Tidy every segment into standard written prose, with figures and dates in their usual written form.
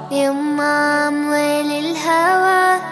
Yamma hawa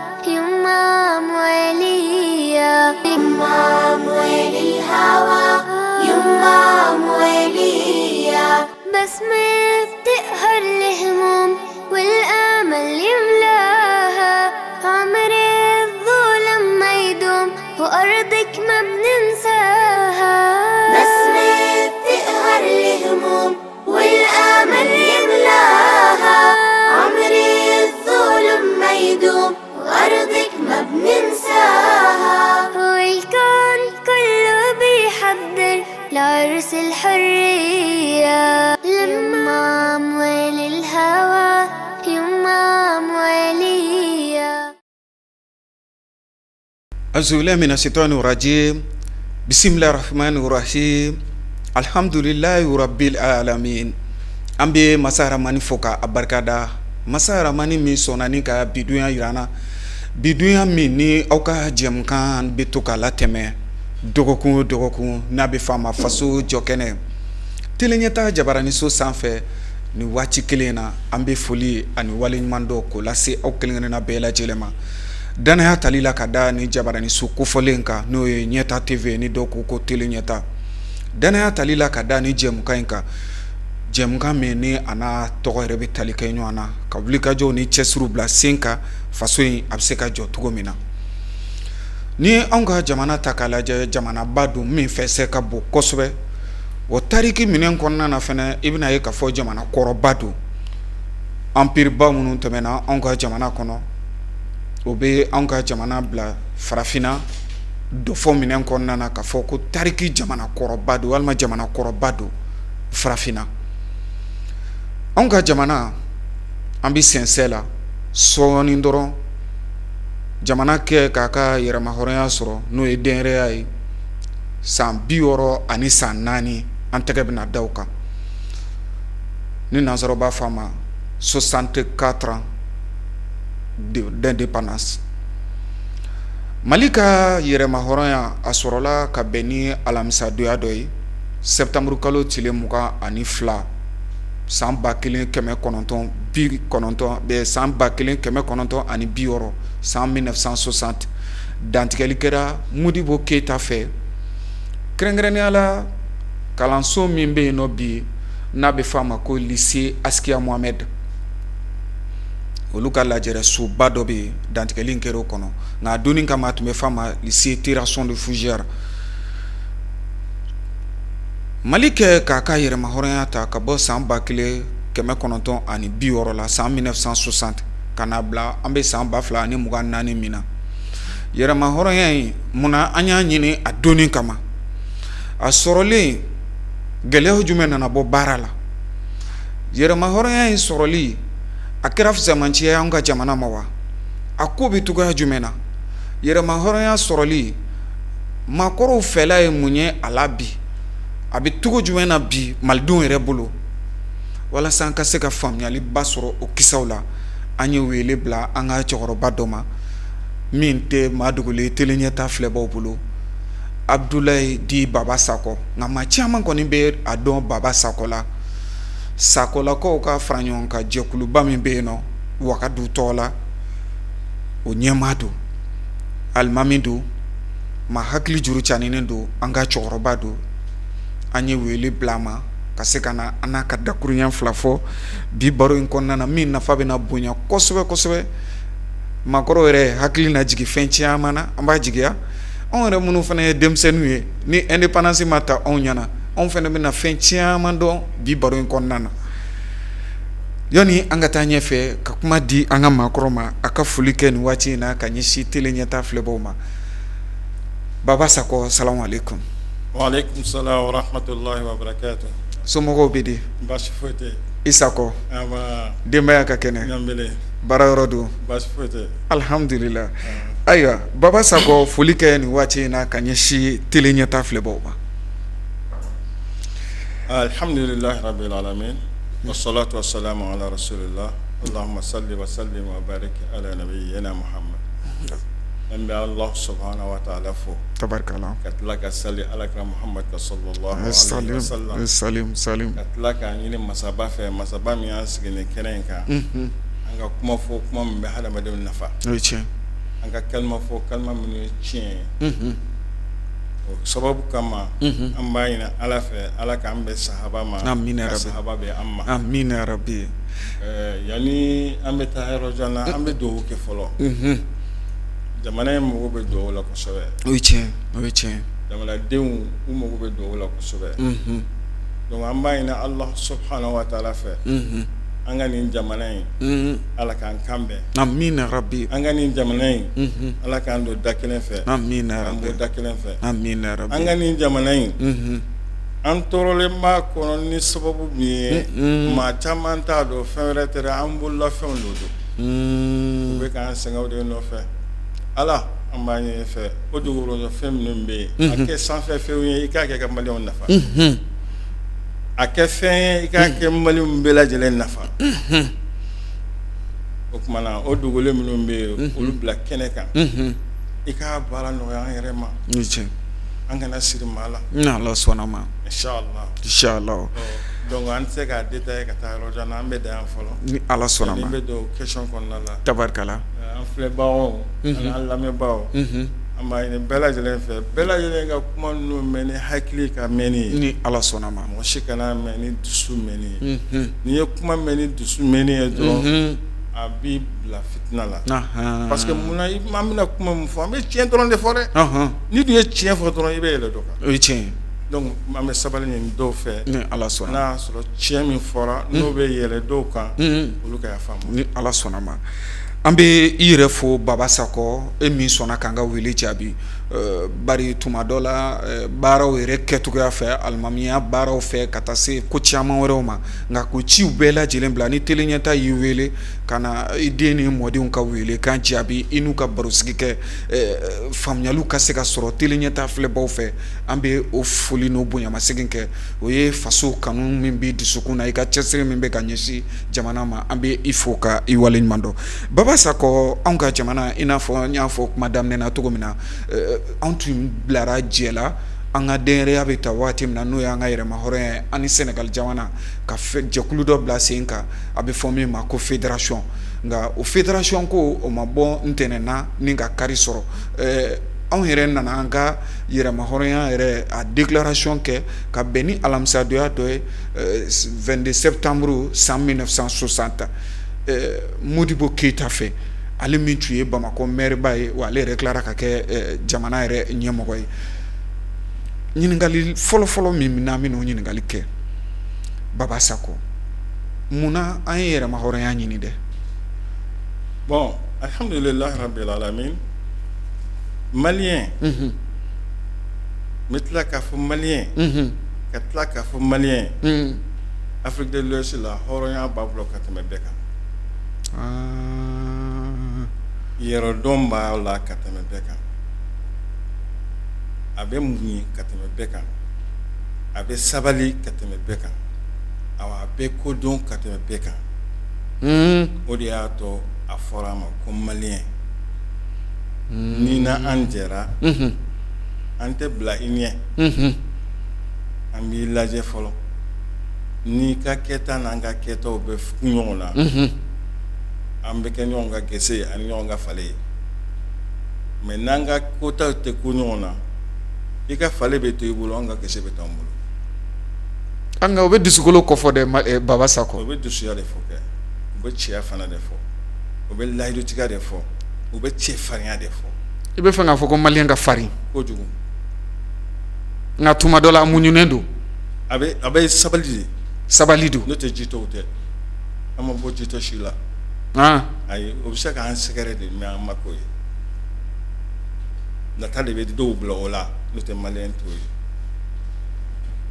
Auzubillahi mina shaitani rajim bisimilahi rahmani rahim alhamdulilahi rabbil alamin an bɛ masa ramani fo ka a barikada masa ramani min sɔnna ni ka bidunya jira an na bidunya min ni aw ka jɛmukan bɛ to k'a latɛmɛ dɔgɔkun o dɔgɔkun n'a bɛ fɔ a ma faso jɔkɛnɛ tele ɲɛta jabaraniso sanfɛ ni waati kelen na an bɛ foli ani waleɲumandɔn k'o lase aw kelen-kelenna bɛɛ lajɛlen ma dannaya tali la ka da ni jabaraniso kofɔlen kan n'o ye ɲɛta TV ni dɔw ko ko tele ɲɛta dannaya tali la ka da ni jɛmukan in kan jɛmukan min ni a n'a tɔgɔ yɛrɛ bɛ tali kɛ ɲɔgɔn na ka wulikajɔw ni cɛsiriw bila sen kan faso in a bɛ se ka jɔ cogo min na ni anw ka jamana ta k'a lajɛ jamanaba don min fɛsɛ ka bon kosɛbɛ o tariki minɛn kɔnɔna na fana i bɛna ye k'a fɔ jamana kɔrɔba don empireba minnu tɛmɛna anw ka jamana kɔnɔ o bɛ anw ka jamana bila farafinna dɔfɔ minɛn kɔnɔna na k'a fɔ ko tariki jamana kɔrɔba don walima jamana kɔrɔba don farafinna anw ka jamana an bɛ sɛnsɛn la sɔɔni dɔrɔn jamana kɛ k'a ka yɛrɛmahɔrɔnya sɔrɔ n'o ye denyɛrɛya ye san 64 san an tɛgɛ bɛna da o kan ni nansaraw b'a fɔ a ma 64 ans d'indépendance Mali ka yɛrɛmahɔrɔnya a sɔrɔla ka bɛn ni alamisadonya dɔ ye septembre kalo tile 22 san 1990 bɛ san 1960 san 1960 dantigɛli kɛra Modibo Keyita fɛ kɛrɛnkɛrɛnnenya la kalanso min bɛ yen nɔ bi n'a bɛ fɔ a ma ko lycée Askia Mohamed olu ka lajɛrɛsoba dɔ bɛ yen dantigɛli kɛra o kɔnɔ nka a donni kama a tun bɛ fɔ a ma lycée Terrasson de Fougères Mali kɛ k'a ka yɛrɛmahɔrɔnya ta ka bɔ san 1960 la san 1960 ka n'a bila an bɛ san 2024 min na yɛrɛmahɔrɔnya in munna an y'a ɲini a donni kama a sɔrɔlen gɛlɛya jumɛn nana bɔ baara la yɛrɛmahɔrɔnya in sɔrɔli a kɛra fisamanciya ye an ka jamana ma wa a ko bɛ cogoya jumɛn na yɛrɛmahɔrɔnya sɔrɔli maakɔrɔw fɛla ye mun ye a la bi a bɛ cogo jumɛn na bi malidenw yɛrɛ bolo walasa an ka se ka faamuyaliba sɔrɔ o kisaw la an ye wele bila an ka cɛkɔrɔba dɔ ma min tɛ maa dogolen tele ɲɛta filɛbaw bolo Abudulayi dit Baba Sakɔ nka maa caman kɔni bɛ a dɔn Baba Sakɔ la Sakɔlakaw ka fara ɲɔgɔn kan jɛkuluba min bɛ yen nɔ Wagadu tɔgɔ la o ɲɛmaa don alimami don maa hakili juru caninen don an ka cɛkɔrɔba don an ye wele bila a ma ka se ka na an n'a ka dakurunya fila fɔ bi baro in kɔnɔna na min nafa bɛna bonya kosɛbɛ kosɛbɛ maakɔrɔw yɛrɛ hakili na jigin fɛn caman na an b'a jigiya anw yɛrɛ minnu fana ye denmisɛnninw ye ni indépendance ma ta anw ɲɛna anw fana bɛna fɛn caman dɔn bi baro in kɔnɔna na yanni an ka taa ɲɛfɛ ka kuma di an ka maakɔrɔ ma a ka foli kɛ nin waati in na ka ɲɛsin tele ɲɛta filɛbaw ma Baba Sakɔ salamu aleykum Waaleykum salam wa rahmatulahi wa barakatuh somɔgɔw bɛ di baasi foyi tɛ i Sakɔ anba denbaya ka kɛnɛ Ɲanbele baara yɔrɔ don baasi foyi tɛ alihamdulila ayiwa Baba Sakɔ foli kɛ nin waati in na ka ɲɛsin tele ɲɛta filɛbaw ma Alhamdulilahi rabbil alamin wassalatu wassalamu ala rasulillah allahumma salli wa sallim wa barik ala nabiyyina Muhammad an bɛ Allah subahana wa taala fo tabarikala ka tila ka sali alakira Muhamad kan sallallahu alaihi wa sallam salim salim ka tila k'a ɲini masaba fɛ masaba min y'an sigi nin kɛnɛ in kan, unhun. An ka kuma fɔ, kuma min bɛ hadamadenw nafa. O ye tiɲɛ. An ka kalima fɔ, kalima minnu ye tiɲɛ ye. O sababu kama, an b'a ɲini Ala fɛ, Ala k'an bɛn sahaba ma, amina, ka sahaba bɛn an ma. Amina rabi. Yanni an bɛ taa yɔrɔ jan na, an bɛ dugawu kɛ fɔlɔ. Jamana in mago bɛ dugawu la kosɛbɛ. O ye tiɲɛ, o ye tiɲɛ. Jamanadenw, u mago bɛ dugawu la kosɛbɛ. Donc an b'a ɲini Ala subahana wa taala fɛ, an ka nin jamana in, Ala k'an kan bɛn. Amina rabi. An ka nin jamana in, Ala k'an don da kelen fɛ. Amina rabi. An bɔ da kelen fɛ. Amina rabi. An ka nin jamana in, an tɔɔrɔlen b'a kɔnɔ ni sababu min ye, maa caman t'a dɔn, fɛn wɛrɛ tɛ dɛ, an bololafɛnw de don. U bɛ k'an sɛgɛn o de nɔfɛ. Ala, an b'a ɲini i fɛ, o dugukolo fɛn minnu bɛ yen, a kɛ sanfɛ fɛnw ye, i k'a kɛ ka maliyɛnw nafa. A kɛ fɛn ye, i k'a kɛ maliyɛnw bɛɛ lajɛlen nafa. O tuma na, o dogolen minnu bɛ yen, olu bila kɛnɛ kan, i k'a baara nɔgɔya an yɛrɛ ma, an kana siri maa la. N'Ala sɔnna ma. Inchallah. Donc an tɛ se k'a détailler ka taa yɔrɔ jan na, an bɛ dan yan fɔlɔ. Ni Ala sɔnna ma. N bɛ don question kɔnɔna la. Tabarikala. An filɛbagaw ani an lamɛnbaaw, an b'a ɲini bɛɛ lajɛlen fɛ, bɛɛ lajɛlen ka kuma ninnu mɛn ni hakili ka mɛnni ye. Ni Ala sɔnna ma. Mɔgɔ si kana mɛn ni dusu mɛnni ye. N'i ye kuma mɛn ni dusu mɛnni ye dɔrɔn, a b'i bila fitina la. Parce que munna an bɛna kuma min fɔ, an bɛ tiɲɛ dɔrɔn de fɔ dɛ. N'i dun ye tiɲɛ fɔ dɔrɔn, i bɛ yɛlɛ dɔ kan. O ye tiɲɛ ye. Donc an bɛ sabali ɲini dɔw fɛ. Ni Ala sɔnna. N'a y'a sɔrɔ tiɲɛ min fɔra, n'o bɛ yɛlɛ dɔw kan, olu ka yafa an ma. Ni Ala sɔnna ma. An bɛ i yɛrɛ fo, Baba Sakɔ, e min sɔnna k'an ka wele jaabi. Bari tuma dɔ la, baaraw yɛrɛ kɛcogoya fɛ, alimamiya baaraw fɛ, ka taa se ko caman wɛrɛw ma, nka ko ciw bɛɛ lajɛlen bila ni Tele Ɲɛta y'i wele ka na i den ni mɔdenw ka wele kan jaabi, i n'u ka barosigi kɛ, faamuyaliw ka se ka sɔrɔ Tele Ɲɛta filɛbaw fɛ, an bɛ o foli n'o bonyamasegin kɛ. O ye faso kanu min b'i dusukun na, i ka cɛsiri min bɛ ka ɲɛsin jamana ma, an bɛ i fo ka i waleɲuman dɔn. Baba Sakɔ, anw ka jamana, i n'a fɔ n y'a fɔ kuma daminɛ na cogo min na, anw tun bilara jɛ la an ka denyɛrɛya bɛ ta waati min na, n'o y'an ka yɛrɛmahɔrɔnya ye, an ni Sɛnɛgali jamana ka jɛkulu dɔ bila sen kan, a bɛ fɔ min ma ko fédération. Nka o fédération ko, o ma bɔ ntɛnɛn na ni ka kari sɔrɔ. Anw yɛrɛ nana an ka yɛrɛmahɔrɔnya yɛrɛ a déclaration kɛ ka bɛn ni alamisadonya dɔ ye, 22 septembre san 1960, Modibo Keyita fɛ, ale min tun ye Bamakɔ maire ye, wa ale yɛrɛ tilara ka kɛ jamana yɛrɛ ɲɛmɔgɔ ye. Ɲininkali fɔlɔfɔlɔ min n'an bɛn'o ɲininkali kɛ, Baba Sakɔ, munna an ye yɛrɛmahɔrɔnya ɲini dɛ? Bon, alhamdulilahi rabbil alamin, malien, n bɛ tila k'a fɔ malien, ka tila k'a fɔ malien, Afrique de l'Ouest la, hɔrɔnya b'a bolo ka tɛmɛ bɛɛ kan, yɛrɛdɔn b'a la ka tɛmɛ bɛɛ kan, a bɛ muɲu ka tɛmɛ bɛɛ kan, a bɛ sabali ka tɛmɛ bɛɛ kan, a bɛ kodɔn ka tɛmɛ bɛɛ kan. O de y'a to a fɔra a ma ko malien. Ni na an jɛra, an tɛ bila i ɲɛ, an b'i lajɛ fɔlɔ, n'i ka kɛta n'an ka kɛtaw bɛ ɲɔgɔn na, an bɛ kɛ ɲɔgɔn ka gese ani ɲɔgɔn ka fale ye. Mais n'an ka kotaw tɛ ku ɲɔgɔn na, i ka fale bɛ to i bolo, an ka gese bɛ to an bolo. An u bɛ dusukolo kofɔ dɛ, Baba Sakɔ. U bɛ dusuya de fɔ kɛ, u bɛ cɛya fana de fɔ, u bɛ layidutigiya de fɔ, u bɛ cɛfarinya de fɔ. I bɛ fɛ k'a fɔ ko malien ka farin kojugu. Nka tuma dɔ la, a muɲunen don. A bɛ sabali de. Sabali don. N'o tɛ, jitɔw tɛ, an ma bɔ jitɔ si la. Ayi, o bɛ se k'an sɛgɛrɛ de, mais an ma k'o ye. Nata de bɛ dɔw bila o la, n'o tɛ malien t'o ye.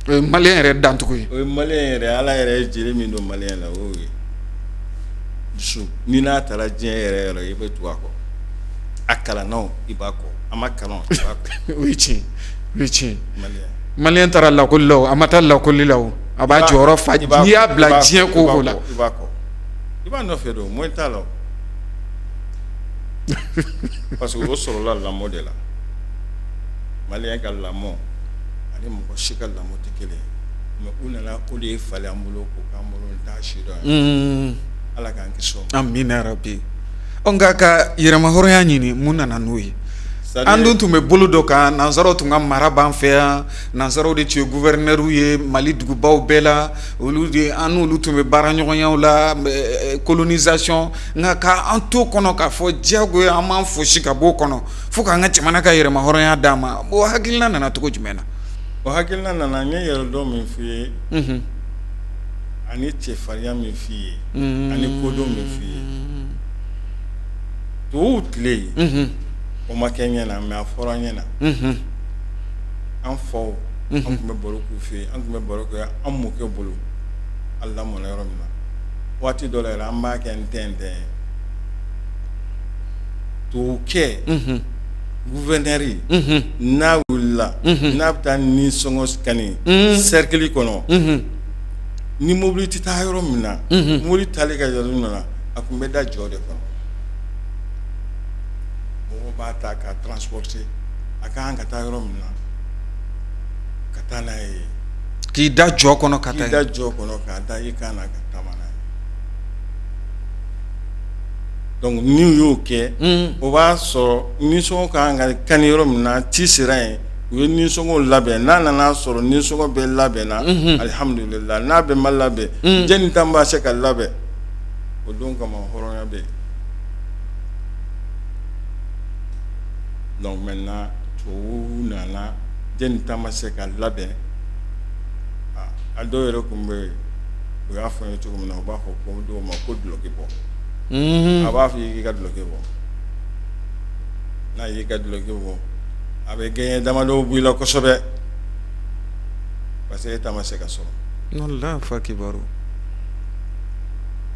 O ye malien yɛrɛ dancogo ye. O ye malien yɛrɛ, Ala yɛrɛ ye jeli min don malien la, o y'o ye. Dusu, ni n'a taara diɲɛ yɛrɛ yɔrɔ, i bɛ tugu a kɔ. A kalanna o, i b'a kɔ, a ma kalan, i b'a kɔ. O ye tiɲɛ, o ye tiɲɛ. Malien taara lakɔli la o, a ma taa lakɔli la o, a b'a jɔyɔrɔ fa n'i y'a bila diɲɛ ko o ko la. I b'a kɔ, i b'a nɔfɛ don, moyen t'a la o. Parce que o sɔrɔla lamɔ de la. Malien ka lamɔ ani mɔgɔ si ka lamɔ tɛ kelen ye, mais u nana o de ye falen an bolo k'o k'an bolo, n t'a si dɔn. Ala k'an kisi o ma. Amina yarabi. Ɔ nka ka yɛrɛmahɔrɔnya ɲini, mun nana n'o ye? An dun tun bɛ bolo dɔ kan, nansaraw tun ka mara b'an fɛ yan, nansaraw de tun ye gouverneur ye Mali dugubaw bɛɛ la, olu de an n'olu tun bɛ baara ɲɔgɔnyaw la, colonisation. Nka k'an to kɔnɔ k'a fɔ diyagoya an b'an fosi ka bɔ o kɔnɔ fo k'an ka jamana ka yɛrɛmahɔrɔnya d'an ma, o hakilina nana cogo jumɛn na? O hakilina nana, n ye yɛrɛdɔn min f'i ye ani cɛfarinya min f'i ye ani kodɔn min f'i ye, tubabuw tile o ma kɛ ɲɛ na, mais a fɔra an ɲɛ na. An faw, an tun bɛ baro k'u fɛ yen, an tun bɛ baro kɛ an mɔkɛ bolo, an lamɔna yɔrɔ min na. Waati dɔ la yɛrɛ, an b'a kɛ n tɛ n tɛ tubabukɛ gouverneur n'a wulila n'a bɛ taa nisɔngɔ kani cercle kɔnɔ, ni mobili tɛ taa yɔrɔ min na, mobili taali ka yɔrɔ min na, a tun bɛ da jɔ de kɔnɔ, mɔgɔw b'a ta k'a transporter a ka kan ka taa yɔrɔ min na, ka taa n'a ye. K'i da jɔ kɔnɔ ka taa, k'i da jɔ kɔnɔ k'a da i kan na ka taama n'a ye. Donc n'u y'o kɛ, o b'a sɔrɔ nisɔngɔ ka kan ka kani yɔrɔ min na, ci sera yen, u ye nisɔngɔ labɛn. N'a nana sɔrɔ nisɔngɔ bɛɛ labɛnna, alihamudulila. N'a bɛɛ ma labɛn, jɛni ta b'a se ka labɛn o don kama, hɔrɔnya bɛ yen. Donc maintenant tubabuw nana, jɛni ta ma se ka labɛn. A dɔw yɛrɛ tun bɛ yen, u y'a fɔ n ye cogo min na, u b'a fɔ ko dɔw ma ko dulɔki bɔ. A b'a fɔ i k'i ka dulɔki bɔ. N'a y'i ka dulɔki bɔ, a bɛ gɛɲɛ damadɔw bɔ i la kosɛbɛ, parce que e ta ma se ka sɔrɔ. Alahu akibaru.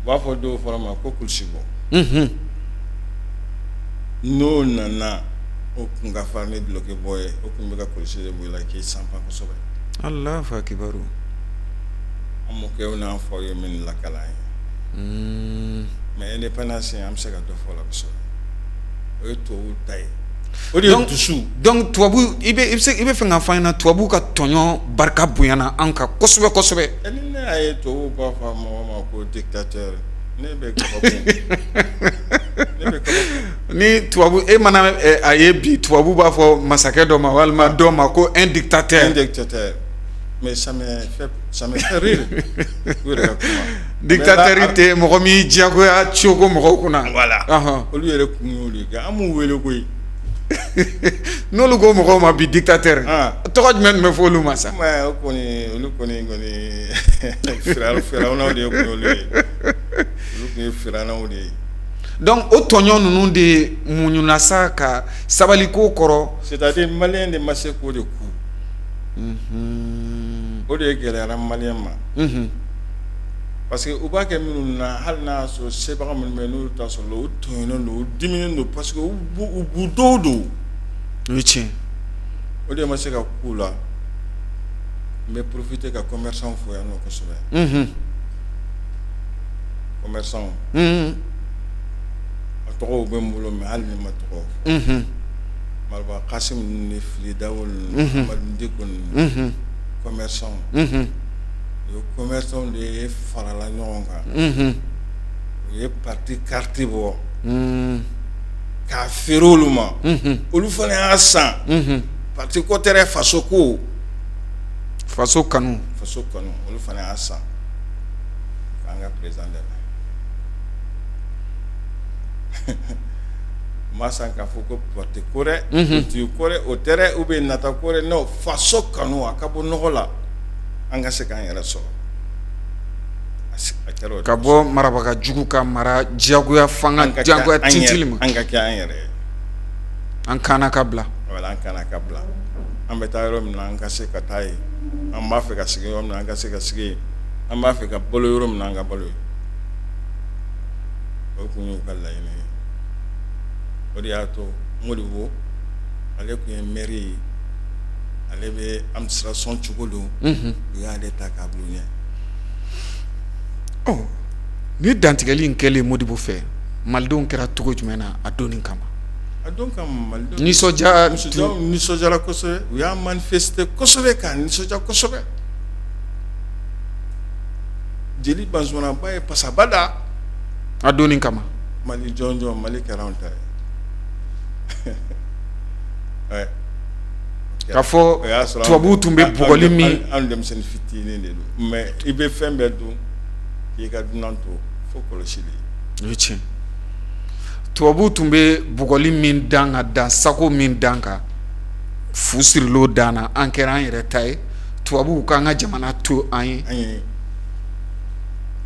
U b'a fɔ dɔw fana ma ko kulusi bɔ. N'o nana, o tun ka farin ni dulɔki bɔ ye, o tun bɛ ka kulusi de bɔ i la k'i sanpan kosɛbɛ. Alahu akibaru. An mɔkɛw n'an faw ye min lakali an ye, mais indépendance, an bɛ se ka dɔ fɔ o la kosɛbɛ. O ye tubabuw ta ye, o de ye dusu. Donc tubabu, i bɛ fɛ k'a fɔ an ɲɛna, tubabu ka tɔɲɔ barika bonyana an kan kosɛbɛ kosɛbɛ. Ni ne y'a ye tubabuw b'a fɔ mɔgɔ ma ko dictateur, ne bɛ kabako, ne bɛ kabako. Ni tubabu, e mana a ye bi, tubabu b'a fɔ masakɛ dɔ ma walima dɔ ma ko un dictateur. Un dictateur, mais ça me fait rire, u yɛrɛ ka kuma. Dictateur tɛ mɔgɔ min diyagoya cogo mɔgɔw kunna. Voilà, olu yɛrɛ kun y'o de kɛ, an m'u wele koyi. N'olu ko mɔgɔw ma bi dictateur, tɔgɔ jumɛn tun bɛ fɔ olu ma sa? O kɔni, olu kɔni firawunaw de ye olu ye, olu tun ye firawunaw de ye. Donc o tɔɲɔ ninnu de muɲuna sa ka sabali ko kɔrɔ. C'est à dire malien de ma se k'o de kun. O de ye gɛlɛyara malien ma, parce que u b'a kɛ minnu na, hali n'a y'a sɔrɔ sebaga minnu bɛ n'olu ta sɔrɔ, u tɔɲɔnen don, u diminen don, parce que u b'u dɔw don. O ye tiɲɛ. O de ma se ka k'u la. N bɛ profiter ka commerçant fo yan nɔ kosɛbɛ. Commerçant, a tɔgɔw bɛ n bolo, mais hali ni ma tɔgɔ fɔ, Mariba Kasim ni Fili Dawo ninnu, Amadu Diko ninnu, commerçant, u ye commerçant de ye farala ɲɔgɔn kan, u ye parti carte bɔ k'a feere olu ma, olu fana y'a san. Parti ko tɛ dɛ, faso ko. Faso kanu. Faso kanu, olu fana y'a san k'an ka président dɛmɛ. U m'a san k'a fɔ ko parti ko dɛ, politique ko dɛ, o tɛ dɛ, ou bien nata ko dɛ, non, faso kanu, a ka bɔ nɔgɔ la, an ka se k'an yɛrɛ sɔrɔ. A kɛra o ka bɔ marabaga jugu ka mara diyagoya fanga, diyagoya tintili ma. An ka kɛ an yɛrɛ ye. An kana ka bila. Voilà, an kana ka bila. An bɛ taa yɔrɔ min na, an ka se ka taa yen. An b'a fɛ ka sigi yɔrɔ min na, an ka se ka sigi yen. An b'a fɛ ka balo yɔrɔ min na, an ka balo yen. O tun y'u ka laɲini ye. O de y'a to Modibo, ale tun ye maire ye, ale bɛ administration cogo don, u y'ale ta k'a bila u ɲɛ. Ɔ, ni dantigɛli in kɛlen Modibo fɛ, malidenw kɛra cogo jumɛn na a donni kama? A don kama, malidenw nisɔndiya nisɔndiyara kosɛbɛ. U y'a manifester kosɛbɛ, k'a nisɔndiya kosɛbɛ. Jeli Bazomanaba ye pasaba da. A donni kama Mali jɔnjɔn, Mali kɛra anw ta ye. K'a fɔ O y'a sɔrɔ tubabuw tun bɛ bugɔli min Anw denmisɛnnin fitinin de don, mais i bɛ fɛn bɛɛ dun k'i ka dunan to fo kɔlɔsili. O ye tiɲɛ. Tubabuw tun bɛ bugɔli min dan ka dan sago min dan kan, fu siril'o dan na, an kɛra an yɛrɛ ta ye. Tubabuw k'an ka jamana to an ye. An ye.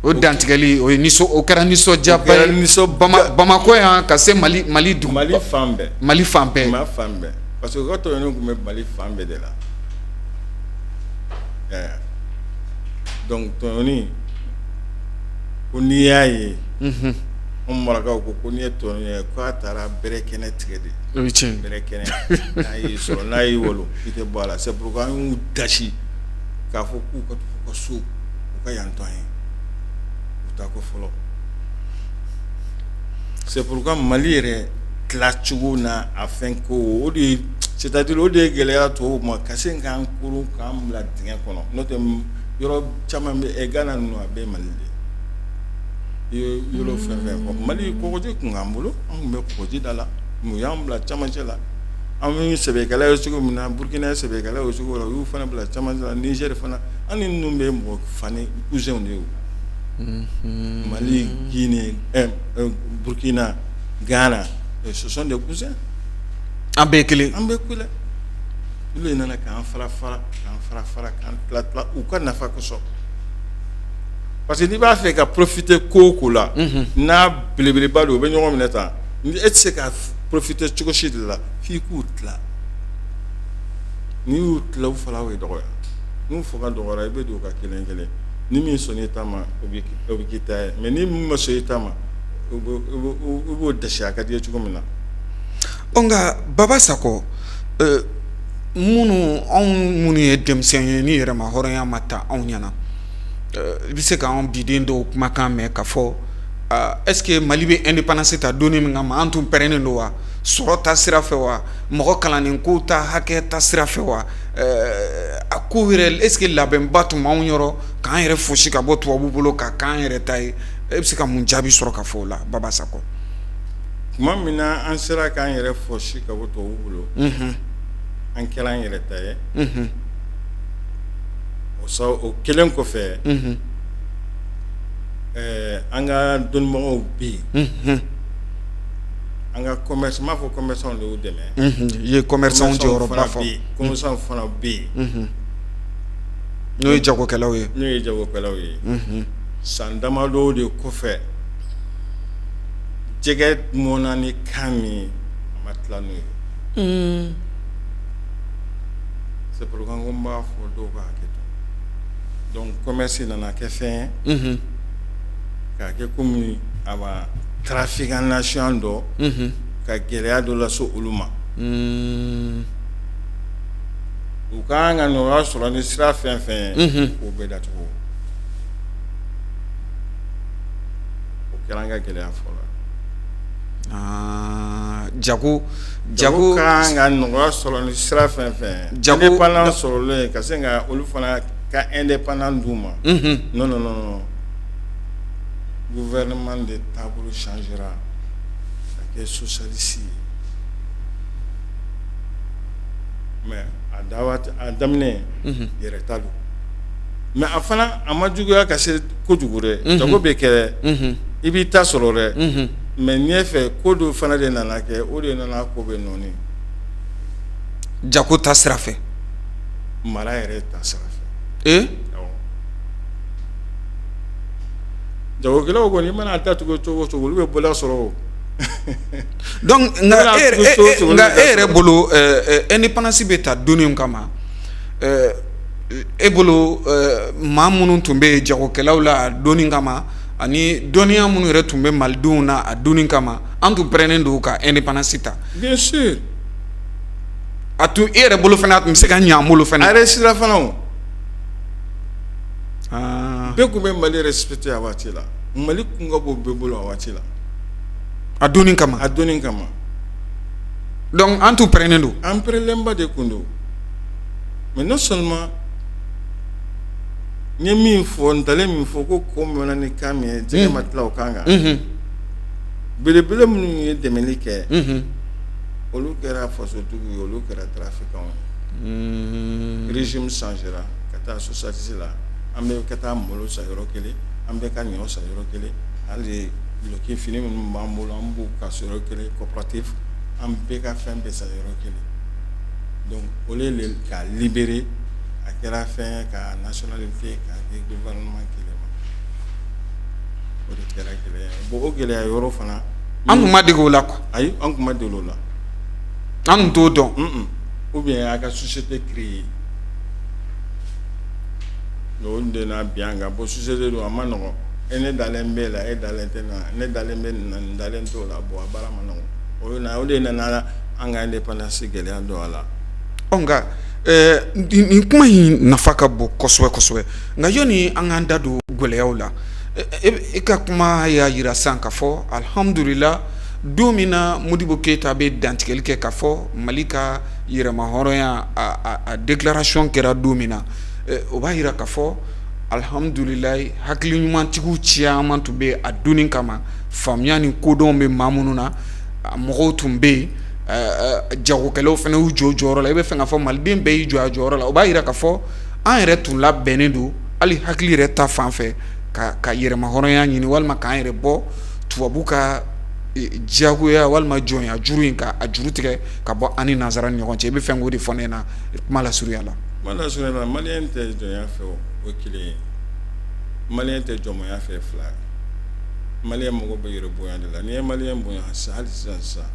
O dantigɛli, o ye nisɔn, o kɛra nisɔndiyaba ye. Bamakɔ yan ka se Mali Mali dugu Mali fan bɛɛ. Mali fan bɛɛ. Mali fan bɛɛ, parce que u ka tɔɲɔni tun bɛ Mali fan bɛɛ de la. Donc tɔɲɔni, ko n'i y'a ye, anw marakaw ko n'i ye tɔɲɔni ye k'a taara bɛrɛ kɛnɛ tigɛ de. O ye tiɲɛ. Bɛrɛ kɛnɛ, n'a y'i sɔrɔ, n'a y'i walo, i tɛ bɔ a la. C'est pourquoi an y'u dasi k'a fɔ k'u ka t'u ka so, u ka yan to an ye. U taa ko fɔlɔ. C'est pourquoi Mali yɛrɛ tilacogo n'a a fɛn ko, o de ye, c'est à dire o de ye gɛlɛya tɔw ma ka se k'an koron k'an bila dingɛ kɔnɔ. N'o tɛ, yɔrɔ caman bɛ Gana ninnu, a bɛɛ Mali de ye. I ye yɔrɔ fɛn fɛn fɔ, Mali kɔgɔji tun k'an bolo, an tun bɛ kɔgɔji da la, mun y'an bila camancɛ la. An ye sɛbɛkɛla ye cogo min na, Burukina ye sɛbɛkɛla ye o cogo la, u y'u fana bila camancɛ la. Niger fana, an ni ninnu bɛ mɔgɔ fani cousinw de ye. Mali, Guinée, Burukina, Ghana, ce sont des cousins. An bɛɛ ye kelen. An bɛɛ kelen. Olu de nana k'an fara fara, k'an fara fara, k'an tila tila u ka nafa kosɔn. Parce que n'i b'a fɛ ka profiter ko o ko la, n'a belebeleba don, u bɛ ɲɔgɔn minɛ tan, e tɛ se ka profiter cogo si de la f'i k'u tila. N'i y'u tila, u fana bɛ dɔgɔya. N'u fanga dɔgɔyara, i bɛ don u ka kelen kelen. Ni min sɔnna i ta ma, o bɛ k'i ta ye, mais ni min ma sɔn i ta ma, i b'o dasi a ka di i ye cogo min na. Nka Baba Sakɔ, minnu anw minnu ye denmisɛn ye, ni yɛrɛma hɔrɔnya ma ta anw ɲɛna, i bɛ se k'an biden dɔw kumakan mɛn ka fɔ: est ce que Mali bɛ indépendance ta donni min kama, an tun pɛrɛnnen don wa, sɔrɔ ta sira fɛ wa, mɔgɔ kalannen ko ta hakɛ ta sira fɛ wa, a ko yɛrɛ, est ce que labɛnba tun b'anw yɔrɔ k'an yɛrɛ fosi ka bɔ tubabu bolo ka k'an yɛrɛ ta ye? E bɛ se ka mun jaabi sɔrɔ ka fɔ o la, Baba Sakɔ? Tuma min na an sera k'an yɛrɛ fosi ka bɔ tubabu bolo, an kɛra an yɛrɛ ta ye. O kelen kɔfɛ, an ka dɔnnibagaw bɛ yen, an ka commerce, n b'a fɔ commerçant de y'u dɛmɛ. I ye commerçant jɔyɔrɔba fɔ. Commerçant fana bɛ yen. N'o ye jagokɛlaw ye. N'o ye jagokɛlaw ye. San damadɔ de kɔfɛ, jɛgɛ mɔnna ni kan min ye, a ma tila n'o ye. C'est pourquoi n ko n b'a fɔ dɔw ka hakɛ to. Donc commerce nana kɛ fɛn ye k'a kɛ komi a ma trafiquant dɔ ka gɛlɛya dɔ lase olu ma. U ka kan ka nɔgɔya sɔrɔ ni sira fɛn fɛn ye, k'o bɛɛ datugu. O kɛra an ka gɛlɛya fɔlɔ. Jago jago ka kan ka nɔgɔya sɔrɔ ni sira fɛn fɛn, jago indépendance sɔrɔlen, ka se ka olu fana ka indépendance d'u ma. Non, non, non, gouvernement de taabolo changera ka kɛ socialiste ye, mais a daminɛ, yɛrɛ ta don, mais a fana a ma juguya ka se kojugu dɛ. Jago bɛ kɛ, i b'i ta sɔrɔ dɛ, mais ɲɛfɛ ko dɔ fana de nana kɛ, o de nana ko bɛ nɔɔni. Jago ta sira fɛ? Mara yɛrɛ ta sira fɛ. Ee! Jagokɛlaw kɔni, i mana datugu cogo o cogo, olu bɛ bɔda sɔrɔ o. Donc nka e yɛrɛ bolo, indépendance bɛ ta donni kama, e bolo, maa minnu tun bɛ yen jagokɛlaw la a donni kama, ani dɔnniya minnu yɛrɛ tun bɛ malidenw na a donni kama, an tun pɛrɛnnen don ka indépendance ta? Bien sûr. A tun, e yɛrɛ bolo fana, a tun bɛ se ka ɲɛ an bolo fana? A réussira fana o. Bɛɛ tun bɛ Mali respecter a waati la. Mali kun ka bon bɛɛ bolo a waati la. A donni kama? A donni kama. Donc an tun pɛrɛnnen don? An pɛrɛnlenba de kun don, mais non seulement n ye min fɔ, ntalen min fɔ ko mɛnna ni kan min ye, jɛgɛ ma tila o kan kan. Belebele minnu ye dɛmɛli kɛ, olu kɛra fasotigiw ye, olu kɛra trafiquants ye. Régime changera ka taa socialiste la, an bɛ ka taa malo san yɔrɔ kelen, an bɛ ka ɲɔ san yɔrɔ kelen, hali duloki fini minnu b'an bolo, an b'u ka yɔrɔ kelen, coopérative, an bɛɛ ka fɛn bɛɛ san yɔrɔ kelen. Donc au lieu de k'a libérer, a kɛra fɛn ka nationalité k'a di gouvernement kelen ma, o de kɛra gɛlɛya ye. Bon, o gɛlɛya yɔrɔ fana, an tun ma dege o la quoi. Ayi, an tun ma dege o la. An tun t'o dɔn. Ou bien a ka société créer, o de n'a bi an kan. Bon, société don, a ma nɔgɔn. E ne dalen b'e la, e dalen tɛ na, ne dalen bɛ nin na, nin dalen t'o la. Bon, a baara ma nɔgɔn. O na, o de nana an ka indépendance gɛlɛya don a la. Ɔ, nka nin kuma in nafa ka bon kosɛbɛ kosɛbɛ. Nka yɔni an k'an da don gɛlɛyaw la, e ka kuma y'a jira sisan k'a fɔ alihamudulila, don min na Modibo Keyita bɛ dantigɛli kɛ k'a fɔ Mali ka yɛrɛmahɔrɔnya a déclaration kɛra don min na, o b'a jira k'a fɔ alihamudulila, hakili ɲumantigiw caman tun bɛ a donni kama, faamuya ni kodɔn bɛ maa minnu na, mɔgɔw tun bɛ yen, jagokɛlaw fana y'u jɔ jɔyɔrɔ la. I bɛ fɛ k'a fɔ maliden bɛɛ y'i jɔ a jɔyɔrɔ la. O b'a jira k'a fɔ an yɛrɛ tun labɛnnen don, hali hakili yɛrɛ ta fan fɛ, ka yɛrɛmahɔrɔnya ɲini walima k'an yɛrɛ bɔ tubabu ka diyagoya walima jɔnya juru in, ka a juru tigɛ ka bɔ an ni nansara ni ɲɔgɔn cɛ. I bɛ fɛ k'o de fɔ ne na kuma lasurunya la. Kuma lasurunya la, maliyɛn tɛ jɔnya fɛ, o kelen ye. Maliyɛn tɛ jɔnmaya fɛ, fila ye. Maliyɛn mago bɛ yɛrɛ bonya de la. N'i ye maliyɛn bonya hali sisan sisan,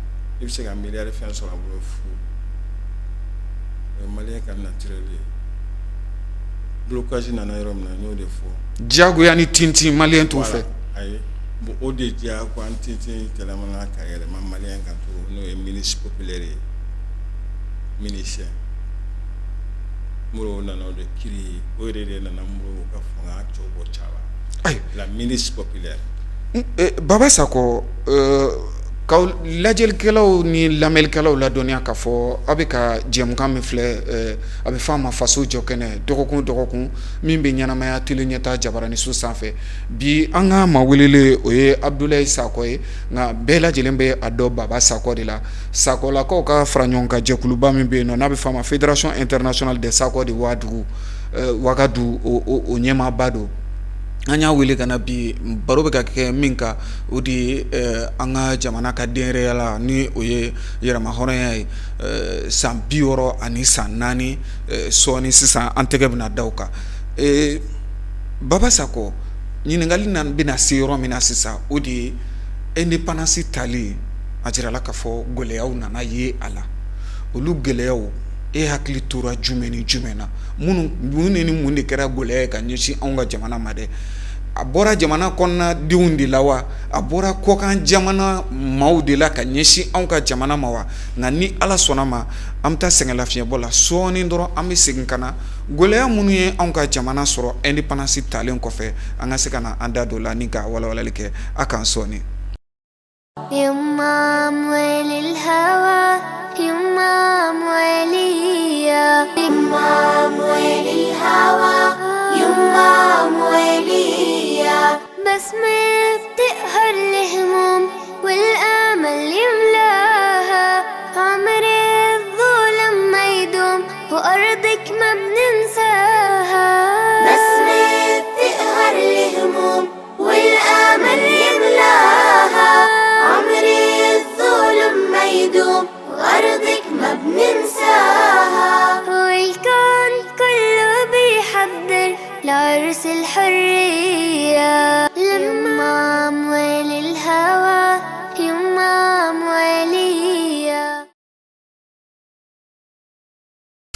i bɛ se ka miliyari fɛn sɔrɔ a bolo fu. O ye maliyɛn ka naturel ye. Blocage nana yɔrɔ min na, n y'o de fɔ. Diyagoya ni tintin, maliyɛn t'o fɛ. Ayi, bon, o de diyagoya tintin tɛlɛmana ka yɛlɛma maliyɛn kan tuguni, n'o ye milice populaire ye, milicien. Modibo nana o de créer, o yɛrɛ de nana Modibo ka fanga cɛw bɔ ca la. Ayi. La milice populaire. Baba Sakɔ, ka lajɛlikɛlaw ni lamɛnlikɛlaw ladɔnniya k'a fɔ aw bɛ ka jɛmukan min filɛ, a bɛ fɔ a ma Faso jɔ kɛnɛ, dɔgɔkun dɔgɔkun min bɛ ɲɛnamaya tele ɲɛta jabaraniso sanfɛ. Bi an ka maa welelen, o ye Abudulayi Sakɔ ye, nka bɛɛ lajɛlen bɛ a dɔn Baba Sakɔ de la. Sakɔlakaw ka fara ɲɔgɔn kan jɛkuluba min bɛ yen nɔ, n'a bɛ fɔ a ma Fédération internationale des Sakɔ de Wagadugu, Wagadu, o ɲɛmaaba don. An y'a wele ka na bi, baro bɛ ka kɛ min kan, o de ye an ka jamana ka denyɛrɛya la, ni o ye yɛrɛmahɔrɔnya ye, san 64 san 4 sɔɔni sisan an tɛgɛ bɛna da o kan. Baba Sakɔ, ɲininkali na bɛna se yɔrɔ min na sisan, o de ye indépendance tali. A jirala k'a fɔ gɛlɛyaw nana ye a la. Olu gɛlɛyaw, e hakili tora jumɛn ni jumɛn na? Minnu mun ni mun de kɛra gɛlɛya ye ka ɲɛsin anw ka jamana ma dɛ? A bɔra jamana kɔnɔnadenw de la wa, a bɔra kɔkan jamana maaw de la ka ɲɛsin anw ka jamana ma wa? Nka ni Ala sɔnna ma, an bɛ taa sɛgɛnlafiɲɛbɔ la sɔɔni dɔrɔn, an bɛ segin ka na gɛlɛya minnu ye anw ka jamana sɔrɔ indépendance talen kɔfɛ, an ka se ka na an da don la ni ka walawalali kɛ a kan sɔɔni.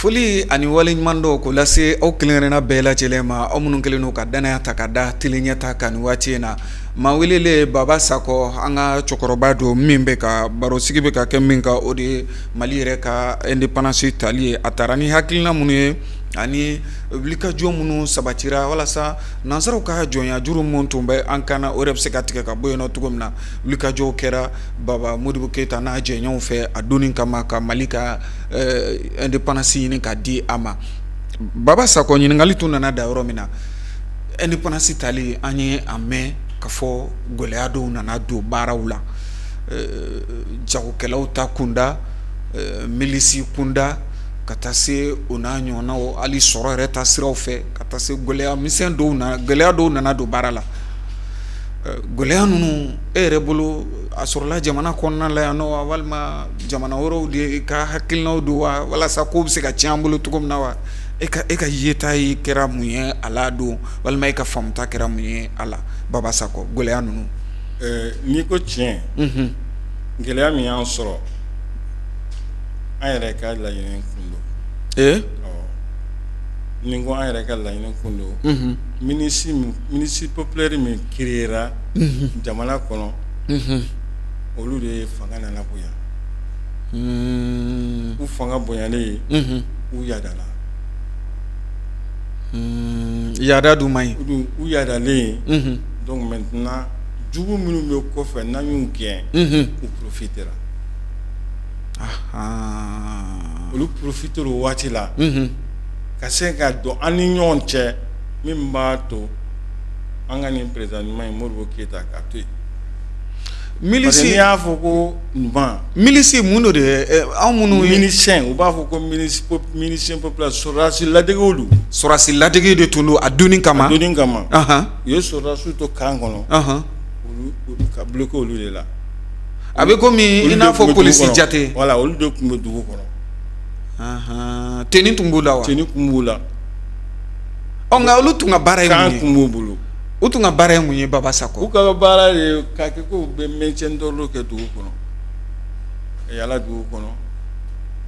Foli ani waleɲumandɔn k'o lase aw kelenkelenna bɛɛ lajɛlen ma, aw minnu kɛlen don ka dannaya ta ka da tele ɲɛta kan nin waati in na. Maa welelen Baba Sakɔ, an ka cɛkɔrɔba don min bɛ ka barosigi bɛ ka kɛ min kan, o de ye Mali yɛrɛ ka indépendance tali ye. A taara ni hakilina minnu ye ani wulikajɔ minnu sabatira walasa nansaraw ka jɔnya juru minnu tun bɛ an kan na, o yɛrɛ bɛ se ka tigɛ ka bɔ yen nɔ cogo min na. Wulikajɔw kɛra Baba Modibo Keyita n'a jɛɲɔgɔnw fɛ a donni kama ka Mali ka indépendance ɲini k'a di a ma. Baba Sakɔ, ɲininkali tun nana da yɔrɔ min na, indépendance tali, an ye a mɛn ka fɔ gɛlɛya dɔw nana don baaraw la. jagokɛlaw ta kunda, milisi kunda, ka taa se o n'a ɲɔgɔnnaw, hali sɔrɔ yɛrɛ ta siraw fɛ, ka taa se gɛlɛya misɛn dɔw nana, gɛlɛya dɔw nana don baara la. Gɛlɛya ninnu, e yɛrɛ bolo, a sɔrɔla jamana kɔnɔna la yan nɔ wa, walima jamana wɛrɛw de ka hakilinaw don wa, walasa ko bɛ se ka tiɲɛ an bolo cogo min na wa? E ka yeta ye kɛra mun ye a la don, walima e ka faamuta kɛra mun ye a la, Baba Sakɔ, gɛlɛya ninnu? N'i ko tiɲɛ, gɛlɛya min y'an sɔrɔ, an yɛrɛ ka laɲini kun don. Ni ko an yɛrɛ ka laɲini kun don, milice populaire min créera jamana kɔnɔ, olu de ye fanga nana bonya. U fanga bonyalen, u yadala. Yada dun man ɲi. U yadalen, donc maintenant jugu minnu bɛ kɔfɛ, n'an y'u gɛn, u profitera. Olu profitera o waati la ka se ka don an ni ɲɔgɔn cɛ, min b'a to an ka nin président ɲuman in, Modibo Keyita, k'a to yen. Milisi, n'i y'a fɔ ko ɲuman. Milisi mun don de? Anw minnu Milicien, u b'a fɔ ko milicien populaire, sɔrɔdasi ladegew don. Sɔrɔdasi ladege de tun don a donni kama. A donni kama, u ye sɔrɔdasiw to camp kɔnɔ, olu ka bloqué olu de la. A bɛ komi i n'a fɔ polisi jate. Voilà, olu de tun bɛ dugu kɔnɔ. Tenue tun b'u la wa? Tenue tun b'u la. Ɔ, nka olu tun ka baara ye mun ye? Camp tun b'u bolo. U tun ka baara ye mun ye, Baba Sakɔ? U ka baara ye k'a kɛ ko u bɛ maintien d'ordre kɛ dugu kɔnɔ, ka yala dugu kɔnɔ,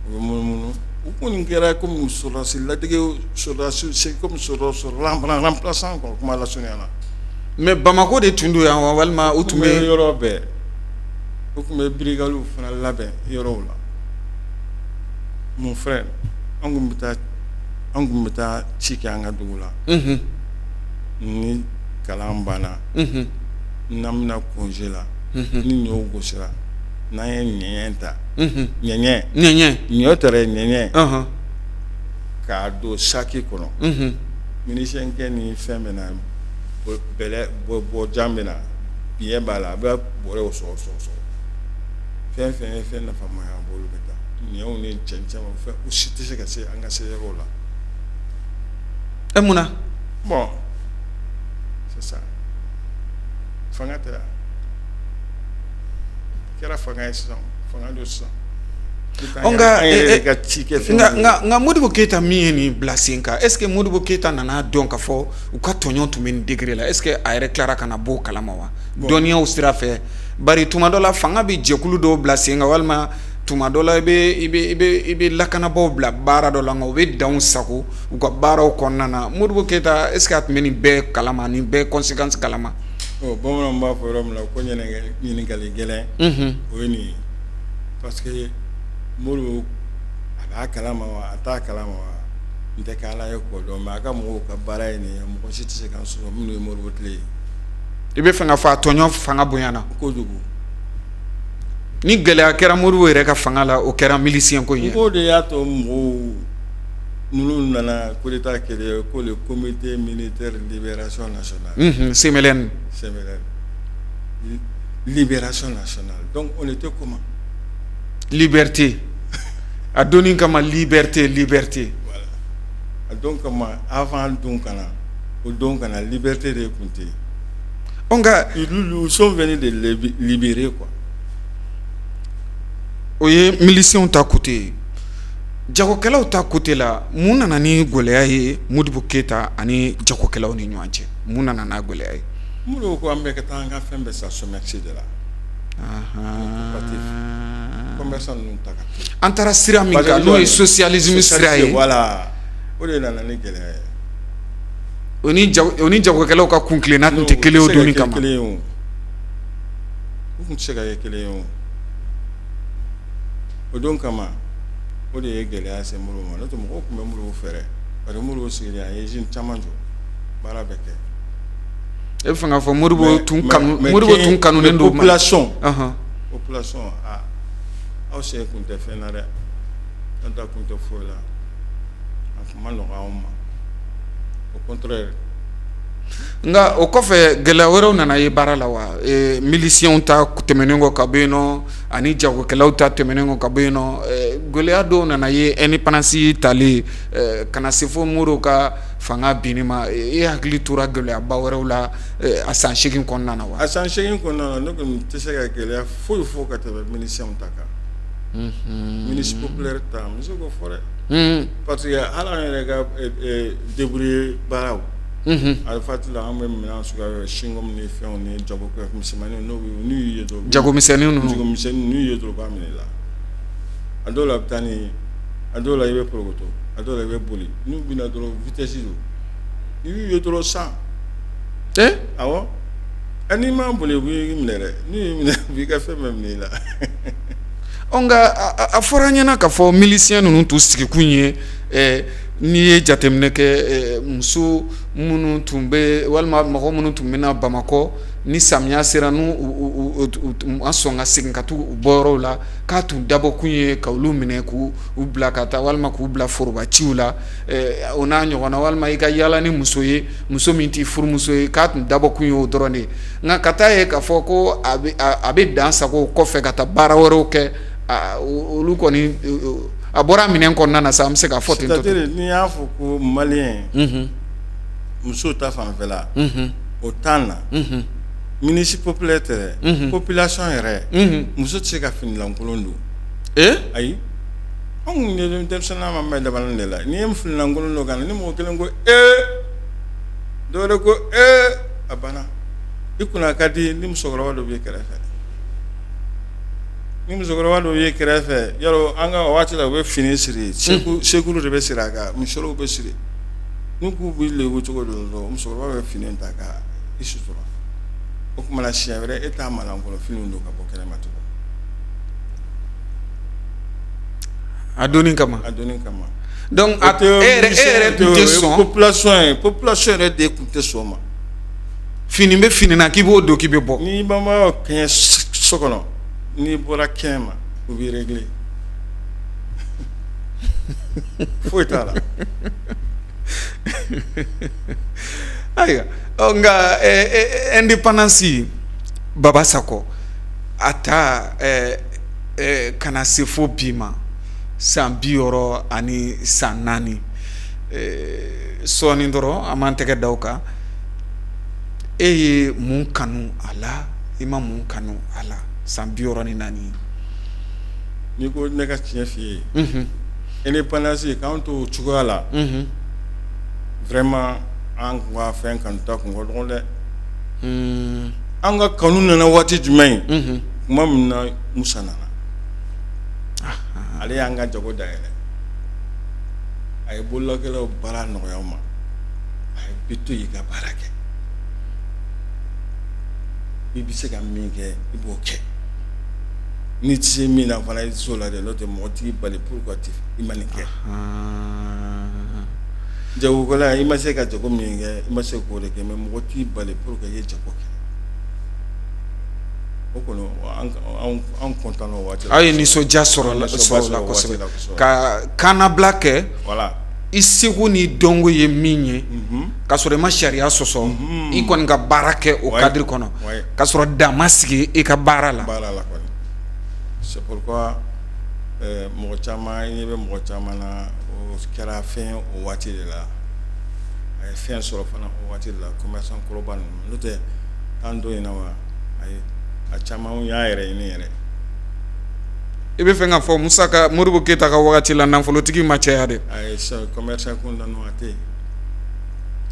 u bɛ munumunu. U kɔni kɛra komi sɔrɔdasi ladege, sɔrɔdasi, c'est comme sɔrɔdasi remplaçant quoi, kuma lasurunya la. Mais Bamakɔ de tun don yan wa, walima u tun bɛ yɔrɔ bɛɛ? U tun bɛ brigades fana labɛn yɔrɔw la. Mon frère, an tun bɛ taa ci kɛ an ka dugu la. Ni kalan banna, n'an bɛna congé la, ni ɲɔw gosira, n'an ye ɲɛɲɛ ta, ɲɛɲɛ, ɲɛɲɛ, ɲɔ tɛrɛ ɲɛɲɛ, k'a don saki kɔnɔ, milicien kɛ ni fɛn bɛ na, bɛlɛ bɔjan bɛ na, biɲɛ b'a la, a bɛ bɔrɛw sɔgɔ sɔgɔ sɔgɔ. Fɛn fɛn ye fɛn nafama ye, a b'olu bɛ taa ɲɔw ni cɛncɛn, fɛn u si tɛ se ka se an ka se yɔrɔw la. E, mun na? Bon, c'est ça, fanga tɛ, kɛra fanga ye sisan, fanga don sisan. Nka An yɛrɛ de ka ci kɛ fɛn. Nka Modibo Keyita min ye nin bila sen kan, est ce que Modibo Keyita nana dɔn ka fɔ u ka tɔɲɔ tun bɛ nin degré la? Est ce que a yɛrɛ tilara ka na bɔ o kalama wa, dɔnniyaw sira fɛ? Bari tuma dɔ la, fanga bɛ jɛkulu dɔw bila sen kan, walima tuma dɔ la, i bɛ lakanabaaw bila baara dɔ la, nka u bɛ danw sago u ka baaraw kɔnɔna na. Modibo Keyita, est ce que a tun bɛ nin bɛɛ kalama, nin bɛɛ conséquence kalama? Bamananw b'a fɔ yɔrɔ min na ko ɲininkali gɛlɛn, o ye nin ye, parce que Modibo, a b'a kalama wa, a t'a kalama wa, n tɛ kɛ Ala ye k'o dɔn, mais a ka mɔgɔw ka baara ye nin ye. Mɔgɔ si tɛ se k'an sɔsɔ minnu ye Modibo tile ye. I bɛ fɛ ka fɔ a tɔɲɔ fanga bonyana. Kojugu. Ni gɛlɛya kɛra Modibo yɛrɛ ka fanga la, o kɛra milicien ko in ye. O de y'a to mɔgɔw ninnu nana coup d'état créer ko le Comité militaire libération nationale. CMLN. CMLN, libération nationale, donc on était comment? Liberté, a donni kama, liberté, liberté. Voilà, a don kama, avant don ka na, o don ka na, liberté de tun tɛ yen. Ɔ, nka Ils sont venus de libérer quoi. O ye miliciens ta côté ye. Jagokɛlaw ta côté la, mun nana ni gɛlɛya ye Modibo Keyita ani jagokɛlaw ni ɲɔgɔn cɛ? Mun nana n'a gɛlɛya ye? Modibo ko an bɛ ka taa an ka fɛn bɛɛ san SOMEX de la. Commerçant ninnu ta ka to. An taara sira min kan, n'o ye socialisme sira ye. Voilà, o de nana ni gɛlɛya ye. O ni jagokɛlaw ka kuntilenna tun tɛ kelen ye o donni kama. Kelen ye o, u tun tɛ se ka kɛ kelen ye o. O don kama, o de ye gɛlɛya se Modibo ma. N'o tɛ, mɔgɔw tun bɛ Modibo fɛ dɛ, parce que Modibo sigilen, a ye usine caman jɔ, baara bɛ kɛ. E bɛ fɛ k'a fɔ Modibo tun kanunen don. Population, aa, aw sen tun tɛ fɛn na dɛ, an ta tun tɛ foyi la, a tun ma nɔgɔn anw ma, au contraire. Nka o kɔfɛ gɛlɛya wɛrɛw nana ye baara la wa? Milisiɲɛw ta tɛmɛnen kɔ ka bɔ yen nɔ, ani jagokɛlaw ta tɛmɛnen kɔ ka bɔ yen nɔ, gɛlɛya dɔw nana ye indépendance tali ka na se fo Modibo ka fanga binni ma. E hakili tora gɛlɛyaba wɛrɛw la a san 8 kɔnɔna na wa? A san 8 kɔnɔna na, ne kɔni tɛ se ka gɛlɛya foyi fɔ ka tɛmɛ milisiɲɛw ta kan. Milice populaire ta, n bɛ se k'o fɔ dɛ, parce que hali an yɛrɛ ka débrouiller baaraw, a waati la an bɛ minɛn suguya chewing-gum ni fɛnw ni jago misɛnmaninw, n'u y'i ye dɔrɔn, jagomisɛnnin ninnu, jagomisɛnnin, n'u ye dɔrɔn u b'a minɛ i la. A dɔw la a bɛ taa ni, a dɔw la i bɛ porokoto, a dɔw la i bɛ boli. N'u bɛna dɔrɔn, vitesse don. N'i y'u ye dɔrɔn san, awɔ, n'i ma boli u b'i minɛ dɛ. N'u y'i minɛ, u b'i ka fɛn bɛɛ minɛ i la. Nka a fɔra an ɲɛna k'a fɔ milisiyɛn ninnu tun sigikun ye, n'i ye jateminɛ kɛ, muso minnu tun bɛ walima mɔgɔ minnu tun bɛ na Bamakɔ ni samiya sera, n'u ma sɔn ka segin ka taa u bɔyɔrɔw la, k'a tun dabɔkun ye ka olu minɛ k'u bila ka taa walima k'u bila forobaciw la, o n'a ɲɔgɔnna, walima i ka yaala ni muso ye, muso min t'i furumuso ye, k'a tun dabɔkun ye o dɔrɔn de ye. Nka ka taa ye k'a fɔ ko a bɛ dan sago kɔfɛ ka taa baara wɛrɛw kɛ, olu kɔni a bɔra minɛn kɔnɔna na sa, an bɛ se k'a fɔ ten. C'est-à-dire n'i y'a fɔ ko maliyɛn muso ta fanfɛla, o temps na, milice populaire tɛ dɛ, population yɛrɛ, muso tɛ se ka finilankolon don. Ayi, anw denmisɛnninya ma mɛn dabali de la. N'i ye finilankolon don ka na, ni mɔgɔ kelen ko ee, dɔwɛrɛ ko ee, a banna. I kunna ka di ni musokɔrɔba dɔ b'i kɛrɛfɛ, ni musokɔrɔba dɔ b'i kɛrɛfɛ, yɔrɔ an ka waati la, u bɛ fini siri, sekuru de bɛ siri a kan, misɔrɔw bɛ siri. N'u k'u b'i lebu cogo dɔ la, musokɔrɔba bɛ fini ta ka i sutura. O tuma na siɲɛ wɛrɛ e t'a malankolon fini don ka bɔ kɛnɛma tugun. A donni kama, a donni kama. Donc e yɛrɛ tun tɛ sɔn. Population ye, population yɛrɛ de tun tɛ sɔn o ma. Fini bɛ fini na k'i b'o don k'i bɛ bɔ. N'i ma kɛɲɛ so kɔnɔ, n'i bɔra kɛnɛ ma, u b'i régler, foyi t'a la. Ayiwa, nka indépendance, Baba Sakɔ, a ta ka na se fo bi ma, san 64 sɔɔni dɔrɔn an b'an tɛgɛ da o kan. E ye mun kanu a la, i ma mun kanu a la, san 64? N'i ko ne ka tiɲɛ f'i ye, indépendance k'an to o cogoya la, vraiment an ka fɛn kanuta kun ka dɔgɔn dɛ. An ka kanu nana waati jumɛn ye? Tuma min na Musa nana, ale y'an ka jago dayɛlɛ, a ye bololakɛlaw baara nɔgɔya ma, a ye bɛ to i ka baara kɛ, i bɛ se ka min kɛ i b'o kɛ, n'i tɛ se min na fana i tɛ se o la dɛ, n'o tɛ mɔgɔ t'i bali pourquoi i ma nin kɛ. Jagokɛla, i ma se ka jago min kɛ, i ma se k'o de kɛ, mais mɔgɔ t'i bali pourquoi i ye jago kɛ. O kɔni, an content o waati. Aw ye nisɔndiya sɔrɔ la kosɛbɛ ka kannabila kɛ. Voilà. I seko ni dɔnko ye min ye, ka sɔrɔ i ma sariya sɔsɔ, i kɔni ka baara kɛ o cadre kɔnɔ, ka sɔrɔ dan ma sigi i ka baara la. Baara la kɔni, c'est pourquoi mɔgɔ caman, i ɲɛ bɛ mɔgɔ caman na, o kɛra fɛn o waati de la, a ye fɛn sɔrɔ fana o waati de la, commerçant kɔrɔba ninnu. N'o tɛ an don in na wa, ayi, a caman y'a yɛrɛ ɲini yɛrɛ. I bɛ fɛ k'a fɔ Musa ka, Modibo Keyita ka wagati la, nafolotigi ma caya dɛ. Ayi, sisan commerçant kunda ninnu, a tɛ yen,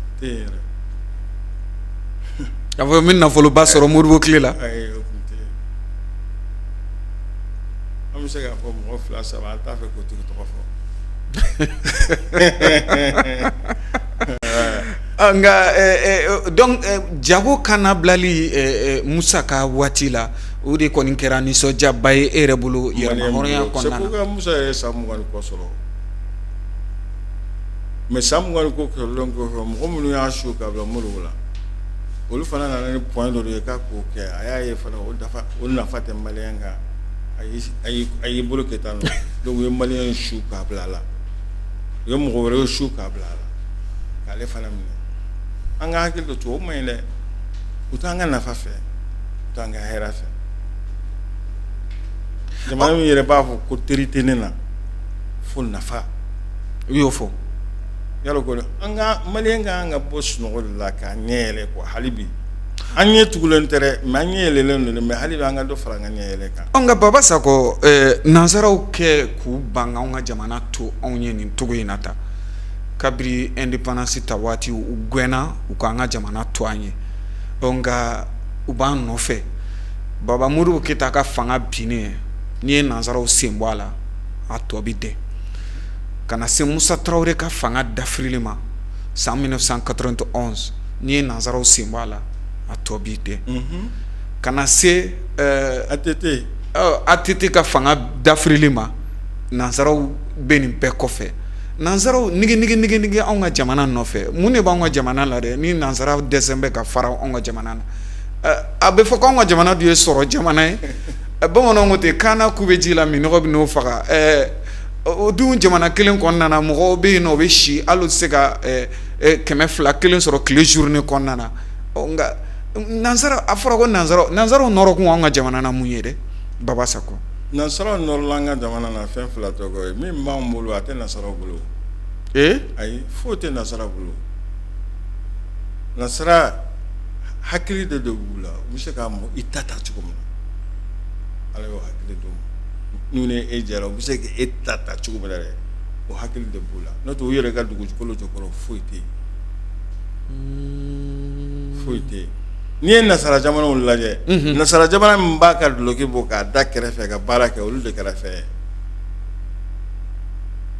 a tɛ yen yɛrɛ. K'a fɔ n bɛ nafoloba sɔrɔ Modibo tile la. Ayi, o tun tɛ yen. An bɛ se k'a fɔ mɔgɔ fila saba, an t'a fɛ k'o tigi tɔgɔ fɔ. Nka donc jago kannabilali Musa ka waati la, o de kɔni kɛra nisɔndiyaba ye e yɛrɛ bolo yɛrɛmahɔrɔnya kɔnɔna na. C'est pourquoi Musa ye san 20 ni kɔ sɔrɔ, mais san 20 ni kɔ sɔrɔlen kɔfɛ, mɔgɔ minnu y'a su ka bila Modibo la, olu fana nana ni point dɔ de ye k'a k'o kɛ. A y'a ye fana o dafa, o nafa tɛ maliyɛn kan. A y'i bolo kɛ tan, donc u ye maliyɛn su k'a bila a la, u ye mɔgɔ wɛrɛw su k'a bila a la, k'ale fana minɛ. An ka hakili to tubabu man ɲi dɛ, u t'an ka nafa fɛ, u t'an ka hɛrɛ fɛ. Jamana min yɛrɛ b'a fɔ ko teri tɛ ne na fo nafa, u y'o fɔ. Yala ko an ka maliyɛn ka kan ka bɔ sunɔgɔ de la k'a ɲɛ yɛlɛ quoi. Hali bi an ɲɛ tugulen tɛ dɛ, mais an ɲɛ yɛlɛlen don, mais hali bi an ka dɔ fara an ka ɲɛ yɛlɛ kan. Nka Baba Sakɔ, nansaraw kɛ k'u ban k'anw ka jamana to anw ye nin cogo in na tan, kabiri indépendance ta waati u gɛnna u k'an ka jamana to an ye, nka u b'an nɔfɛ. Baba Modibo Keyita ka fanga binnen, n'i ye nansaraw sen bɔ a la, a tɔ bɛ dɛn ka na se Musa Tarawele ka fanga dafirili ma san 1991, n'i ye nansaraw sen bɔ a la, a tɔ bɛ dɛn ka na se ATT ATT ka fanga dafirili ma. Nansaraw bɛ nin bɛɛ kɔfɛ. Nansaraw nigi nigi nigi nigi anw ka jamana nɔfɛ. Mun de b'anw ka jamana la dɛ ni nansara dɛsɛ bɛ ka fara anw ka jamana na? A bɛ fɔ k'anw ka jamana dun ye sɔrɔ jamana ye. Bamananw ko ten, kaana ku bɛ ji la, minnɔgɔ bɛ n'o faga. O dun jamana kelen kɔnɔna na, mɔgɔw bɛ yen nɔ, o bɛ si hali u tɛ se ka 200 kelen sɔrɔ tile journée kɔnɔna na. Nka nansara, a fɔra ko nansara, nansaraw nɔrɔkun anw ka jamana na mun ye dɛ, Baba Sakɔ? Nansaraw nɔrɔla an ka jamana na fɛn fila tɔgɔ ye min b'an bolo, a tɛ nasaraw bolo. Ee? Ayi, foyi tɛ nasara bolo. Nasara hakili de b'u la, u bɛ se ka mɔ i ta ta cogo min na, Ala y'o hakili d'u ma. N'u ni e jɛra, u bɛ se ka e ta ta cogo min na dɛ, o hakili de b'u la. N'o tɛ, u yɛrɛ ka dugukolo jukɔrɔ foyi tɛ yen, foyi tɛ yen. N'i ye nasara jamanaw lajɛ, nasara jamana min b'a ka duloki bɔ k'a da kɛrɛfɛ ka baara kɛ, olu de kɛra fɛn ye.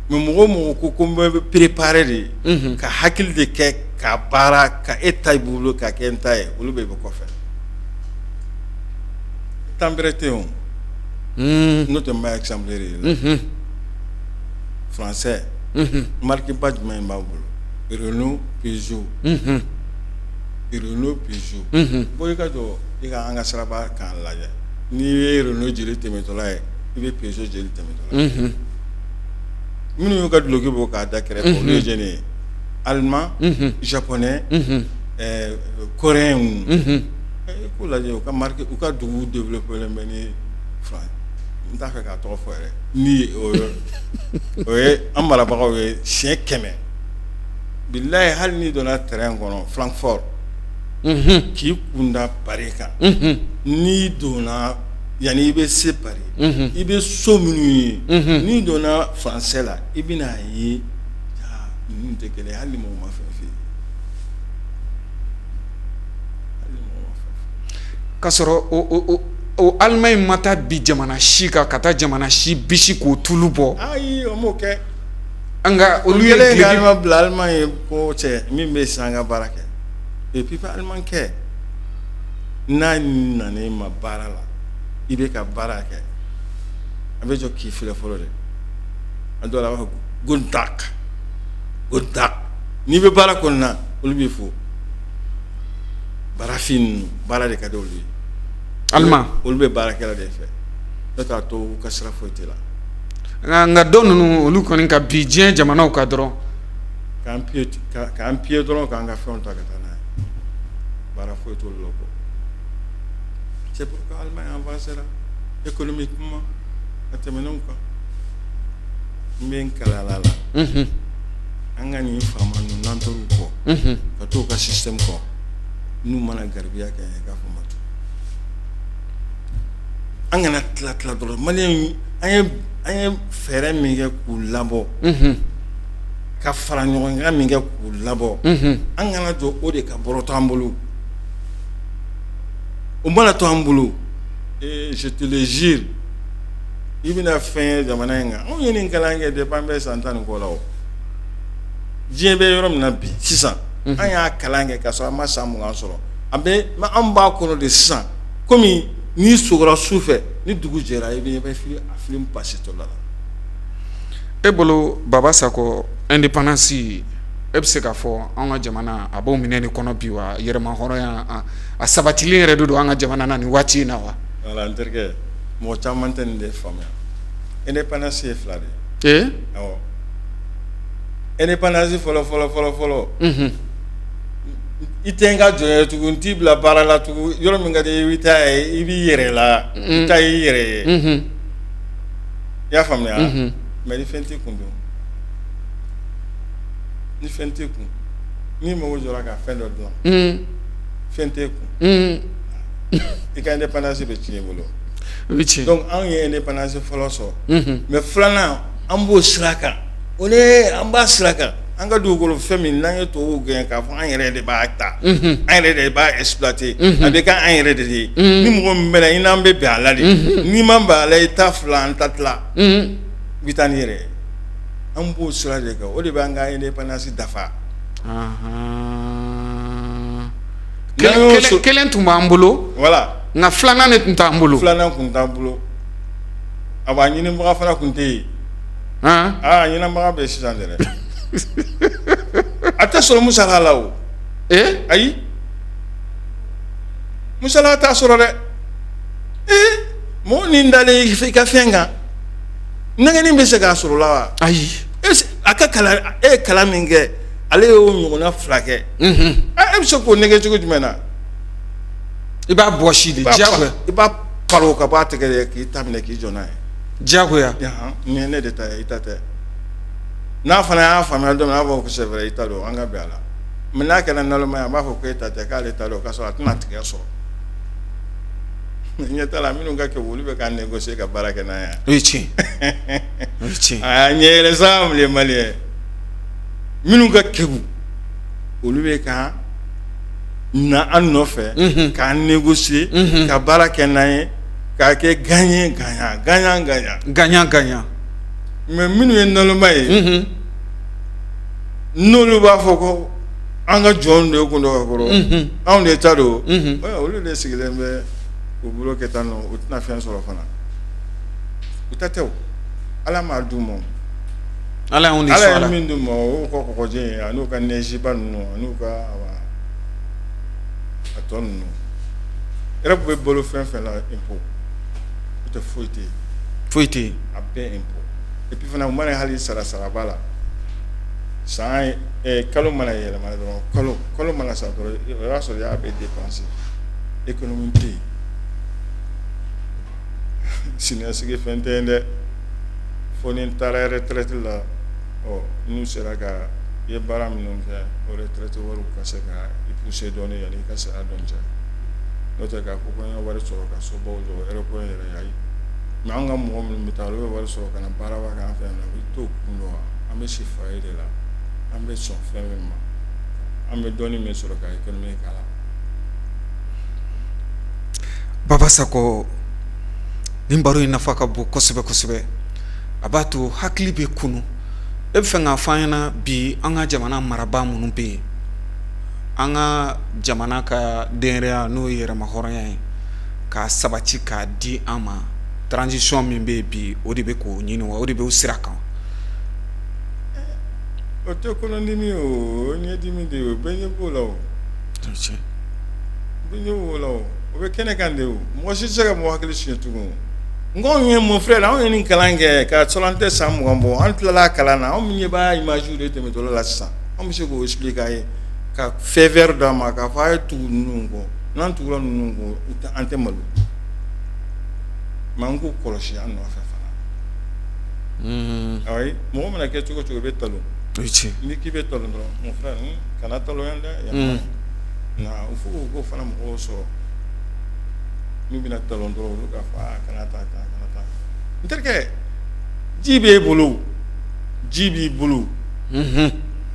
Mais mɔgɔ o mɔgɔ ko ko n bɛ préparer de ka hakili de kɛ ka baara ka e ta i bolo ka kɛ n ta ye, olu bɛɛ bɛ kɔfɛ. Temps bɛrɛ tɛ yen o, n'o tɛ n b'a exemple de ye. Français, marque ba jumɛn b'a bolo? Renault, Peugeot. Renault, Peugeot. Bɔ i ka jɔ i ka an ka siraba k'a lajɛ, n'i ye Renault jeli tɛmɛtɔla ye, i bɛ Peugeot jeli tɛmɛtɔla ye. Minnu y'u ka duloki bɔ k'a da kɛrɛfɛ, olu ye jɔni ye? Allemand, japonais, coréen. I k'u lajɛ, u ka marque, u ka dugu développé bɛ ni France, n t'a fɛ k'a tɔgɔ fɔ yɛrɛ, ni o ye an marabagaw ye siɲɛ 100. Bilayi, hali n'i donna train kɔnɔ Francfort k'i kunda Paris kan, n'i donna, yanni i bɛ se Paris, i bɛ so minnu ye, n'i donna français la, i bɛna ye ninnu tɛ kelen, hali ni mɔgɔ ma fɛn f'i ye. K'a sɔrɔ o Allemagne ma taa bi jamana si kan ka taa jamana si bisi k'o tulu bɔ. Ayi, o m'o kɛ. Nka olu ye kelen ka bila Allemagne ye ko cɛ min bɛ sisan ka baara kɛ, et puis allemand kɛ n'a nana i ma baara la, i bɛ ka baara kɛ, a bɛ jɔ k'i filɛ fɔlɔ dɛ. A dɔw la, a b'a fɔ guten Tag, guten Tag. N'i bɛ baara kɔnɔna na, olu b'i fo. Baarafin ninnu, baara de ka di olu ye. Allemand. Olu bɛ baarakɛla de fɛ, n'o tɛ a tɔ u ka sira foyi tɛ la. Nka dɔ ninnu, olu kɔni ka bi diɲɛ jamanaw ka dɔrɔn. K'an piller dɔrɔn, k'an ka fɛnw ta ka taa n'a ye, baara foyi t'olu la kɔ. C'est pourquoi Allemagne avancera économiquement ka tɛmɛ kan. N bɛ n kali Ala la, an ka nin faama ninnu, n'an tor'u kɔ ka t'u ka système kɔ, n'u mana garibuya kɛ, k'a fɔ ma to an kana tila tila dɔrɔn. Mali, an ye fɛɛrɛ min kɛ k'u labɔ, ka fara ɲɔgɔn kan min kɛ k'u labɔ, an kana jɔ o de ka bɔrɔtɔ an bolo. O mana to an bolo, je te le jure, i bɛna fɛn ye jamana in kan. Anw ye nin kalan kɛ depuis an bɛ san 10 ni kɔ la. O diɲɛ bɛ yɔrɔ min na bi sisan, an y'a kalan kɛ ka sɔrɔ an ma san 20 sɔrɔ. A bɛ an b'a kɔnɔ de sisan. Komi n'i sogora su fɛ, ni dugu jɛra, i bɛ fili a film passetɔ la. E bolo, Baba Sakɔ, indépendance, e bɛ se k'a fɔ an ka jamana a b'o minɛ nin kɔnɔ bi wa? Yɛrɛma hɔrɔnya a sabatilen yɛrɛ de don an ka jamana na nin waati in na wa? Voilà, n terikɛ, mɔgɔ caman tɛ nin de faamuya. Indépendance ye fila de ye. Awɔ, indépendance fɔlɔ fɔlɔ fɔlɔ fɔlɔ. I tɛ n ka jɔn ye tugun, n t'i bila baara la tugun, yɔrɔ min ka di i bɛ taa yen, i b'i yɛrɛ la, i ta y'i yɛrɛ ye. I y'a faamuya? Mais ni fɛn t'i kun dun, ni fɛn t'i kun, n'i mago jɔra ka fɛn dɔ dilan, fɛn t'e kun, i ka indépendance bɛ tiɲɛ i bolo. Donc anw ye indépendance fɔlɔ sɔrɔ, mais filanan an b'o sira kan, o an b'a sira kan. An ka dugukolo fɛn min n'an ye tubabuw gɛn k'a fɔ an yɛrɛ de b'a ta, an yɛrɛ de b'a exploiter, a bɛ kɛ an yɛrɛ de ye. Ni mɔgɔ min bɛnna i n'an bɛ bɛn a la de, n'i ma bɛn a la, i ta fila an ta tila, i bɛ taa n'i yɛrɛ ye. An b'o sira de kan, o de b'an ka indépendance dafa. Kelen tun b'an bolo. Voilà. Nka filanan de tun t'an bolo. Filanan tun t'an bolo, a b'a ɲinibaga fana tun tɛ yen. Aa, ɲinibaga bɛ sisan dɛ, a tɛ sɔrɔ musala la o. Ee? Ayi, musala t'a sɔrɔ dɛ. Ee, mɔgɔ ni dalen i ka fɛn kan, nɛgɛni bɛ se k'a sɔrɔ la wa? Ayi. A ka kalan, e ye kalan min kɛ, ale y'o ɲɔgɔnna fila kɛ. E bɛ se k'o nɛgɛ cogo jumɛn na? I b'a bɔsi de, diyagoya. I b'a paro ka bɔ a tɛgɛ de k'i ta minɛ k'i jɔ n'a ye. Diyagoya. Nin ye ne de ta ye, i ta tɛ. N'a fana y'a faamuya don min, a b'a fɔ ko c'est vrai, i ta don, an ka bɛn a la. Mais n'a kɛra naloma ye, a b'a fɔ ko e ta tɛ, k'ale ta don, k'a sɔrɔ a tɛna tigɛ sɔrɔ. Ɲɛ t'a la, minnu ka kɛ, olu bɛ ka négocier ka baara kɛ n'a ye. O ye tiɲɛ, o ye tiɲɛ. A ɲɛ yɛlɛ sa, les Maliens. Minnu ka kegu, olu bɛ ka na an nɔfɛ k'an négocier ka baara kɛ n'an ye, k'a kɛ gagnant gagnant, gagnant gagnant. Gagnant gagnant. Mais minnu ye naloma ye, n'olu b'a fɔ ko an ka jɔn de kun don ka kɔrɔ, anw de ta don, olu de sigilen bɛ k'u bolo kɛ tan nɔ, u tɛna fɛn sɔrɔ fana. U ta tɛ o, Ala m'a d'u ma. Ala y'anw de sɔn a la. Ala ye min d'u ma, o y'u ka kɔgɔji ye, an'u ka neige ba ninnu, an'u ka a tɔ ninnu. Europe bɛ balo fɛn fɛn la, impôt o tɛ, foyi tɛ yen. Foyi tɛ yen. A bɛɛ impôt. Et puis fana, u mana hali sara saraba la, san kalo mana yɛlɛma dɔrɔn, kalo kalo mana sa dɔrɔn, o y'a sɔrɔ i y'a bɛɛ dépenser. Économie tɛ yen, siniɲɛsigi fɛn tɛ yen dɛ. Fo ni n taara retraite la, ɔ n'u sera ka i ye baara minnu kɛ, o retraite wariw ka se ka i pousser dɔɔnin yanni i ka saya dɔn cɛ. N'o tɛ, k'a fɔ ko n ye wari sɔrɔ ka sobaw jɔ aéroport yɛrɛ, ayi. Mais an ka mɔgɔ minnu bɛ taa, olu bɛ wari sɔrɔ ka na baaraba kɛ an fɛ yan nɔ, i t'o kun dɔn wa? An bɛ si foyer de la, an bɛ sɔn fɛn min ma, an bɛ dɔɔnin min sɔrɔ ka économie k'a la. Baba Sakɔ, nin baro in nafa ka bon kosɛbɛ kosɛbɛ, a b'a to hakili bɛ kunu. E bɛ fɛ k'a fɔ an ɲɛna bi, an ka jamana marabaa minnu bɛ yen, an ka jamana ka denyɛrɛya, n'o ye yɛrɛmahɔrɔnya ye, k'a sabati k'a di an ma, transition min bɛ yen bi, o de bɛ k'o ɲini wa, o de bɛ o sira kan? O tɛ kɔnɔdimi o, o ɲɛdimi de ye o, bɛɛ ɲɛ b'o la o. Bɛɛ ɲɛ b'o la o, o bɛ kɛnɛ kan de o, mɔgɔ si tɛ se ka mɔgɔ hakili sonya tugun. N ko anw ye, mon frère, anw ye nin kalan kɛ ka sɔrɔ an tɛ san 20 bɔ, an tilala kalan na, anw ɲɛ b'a image de tɛmɛtɔla la sisan, anw bɛ se k'o expliquer a ye, ka feu vert d'a ma k'a fɔ a ye tugu ninnu kɔ. N'an tugura ninnu kɔ, an tɛ malo. Mais an k'u kɔlɔsi an nɔfɛ fana. Ayi, mɔgɔ mana kɛ cogo cogo, i bɛ talon. N'i k'i bɛ talon dɔrɔn, mon frère, kana talon yan dɛ. Nka il faut k'o fana mɔgɔw sɔrɔ min bɛna talon dɔrɔn, olu k'a fɔ aa, kana taa tan, kana taa. N terikɛ, ji b'e bolo, ji b'i bolo,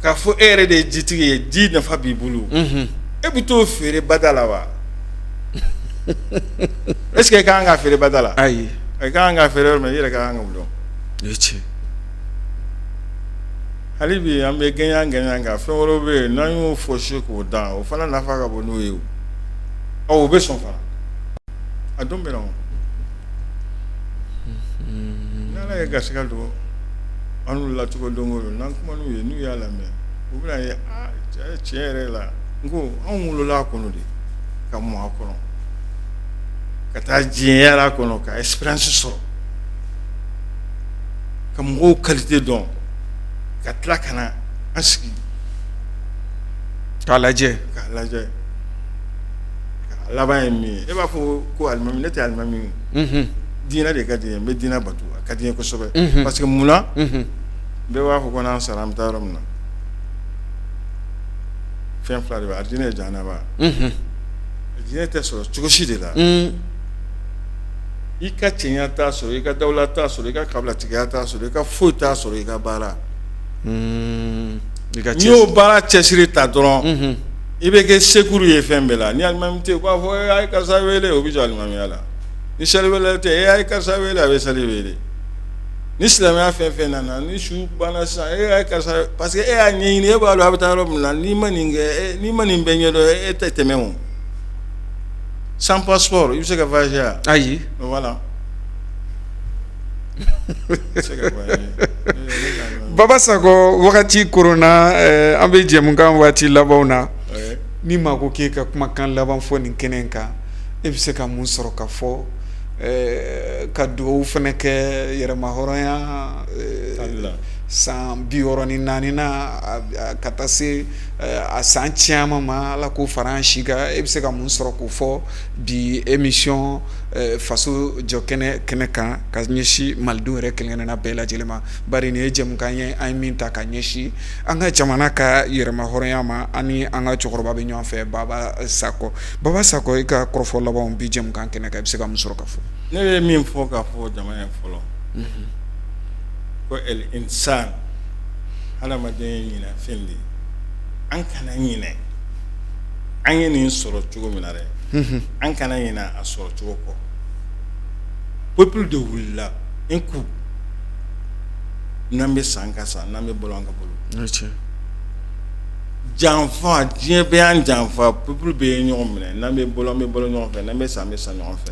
k'a fɔ e yɛrɛ de ye jitigi ye, ji nafa b'i bolo, e bɛ t'o feere bada la wa? Est-ce que e ka kan ka feere bada la? Ayi. I ka kan ka feere yɔrɔ min, i yɛrɛ ka kan k'o dɔn. O ye tiɲɛ. Hali bi an bɛ gagnant gagnant kan, fɛn wɛrɛw bɛ yen, n'an y'o fɔsi k'o dan, o fana nafa ka bon n'o ye o. Ɔ, o bɛ sɔn fana, a don bɛ na o. N'Ala ye garisɛgɛ don an n'u la cogo don o don, n'an kuma n'u ye, n'u y'a lamɛn, u bɛna ye aa, tiɲɛ yɛrɛ la, n ko anw wolola a kɔnɔ de, ka mɔ a kɔnɔ, ka taa diɲɛ yaala kɔnɔ, ka expérience sɔrɔ, ka mɔgɔw qualité dɔn, ka tila ka na an sigi. K'a lajɛ. K'a lajɛ. A laban ye min ye, e b'a fɔ ko alimami, ne tɛ alimami ye. Diinɛ de ka di n ye, n bɛ diinɛ bato, a ka di n ye kosɛbɛ. Parce que munna? Bɛɛ b'a fɔ ko n'an sara an bɛ taa yɔrɔ min na. Fɛn fila de bɛ, alijinɛ ye jahanama. Alijinɛ tɛ sɔrɔ cogo si de la. I ka cɛya t'a sɔrɔ, i ka dawula t'a sɔrɔ, i ka kabilatigiya t'a sɔrɔ, i ka foyi t'a sɔrɔ, i ka baara. N'i y'o baara cɛsiri ta dɔrɔn, i bɛ kɛ secours ye fɛn bɛɛ la. Ni alimami tɛ yen, u b'a fɔ a ye karisa wele, o bɛ jɔ alimamiya la. Ni seliwelela tɛ yen, a ye karisa wele, a bɛ seli wele. Ni silamɛya fɛn fɛn nana, ni su banna sisan, e a ye karisa, parce que e y'a ɲɛɲini, e b'a dɔn a bɛ taa yɔrɔ min na. N'i ma nin kɛ, n'i ma nin bɛɛ ɲɛdɔn, e tɛ tɛmɛ o. Sans passeport, i bɛ se ka voyager wa? Ayi. Voilà. Baba Sakɔ, wagati koronna, an bɛ jɛmukan waati labanw na. Ni maa ko k'e ka kumakan laban fɔ nin kɛnɛ in kan, e bɛ se ka mun sɔrɔ ka fɔ, ka dugawu fana kɛ yɛrɛmahɔrɔnya san 64 na ka taa se a san caman ma, Ala k'o fara an si kan, e bɛ se ka mun sɔrɔ k'o fɔ bi émission faso jɔ kɛnɛ kɛnɛ kan ka ɲɛsin malidenw yɛrɛ kelenkelen bɛɛ lajɛlen ma? Bari nin ye jɛmukan ye an ye min ta ka ɲɛsin an ka jamana ka yɛrɛmahɔrɔnya ma. Ani an ka cɛkɔrɔba bɛ ɲɔgɔn fɛ, Baba Sakɔ. Baba Sakɔ, i ka kɔrɔfɔ labanw bi jɛmukan kɛnɛ kan, i bɛ se ka mun sɔrɔ ka fɔ? Ne bɛ min fɔ k'a fɔ jama ye fɔlɔ, ko el insan, hadamaden ye ɲinɛ fɛn de ye. An kana ɲinɛ an ye nin sɔrɔ cogo min na dɛ, an kana ɲinɛ a sɔrɔ cogo kɔ. Peuple de wulila un coup, n'an bɛ sa an ka sa, n'an bɛ balo an ka balo. Janfa, diɲɛ bɛɛ y'an janfa, peuple bɛɛ ye ɲɔgɔn minɛ, n'an bɛ balo an bɛ balo ɲɔgɔn fɛ, n'an bɛ sa an bɛ sa ɲɔgɔn fɛ.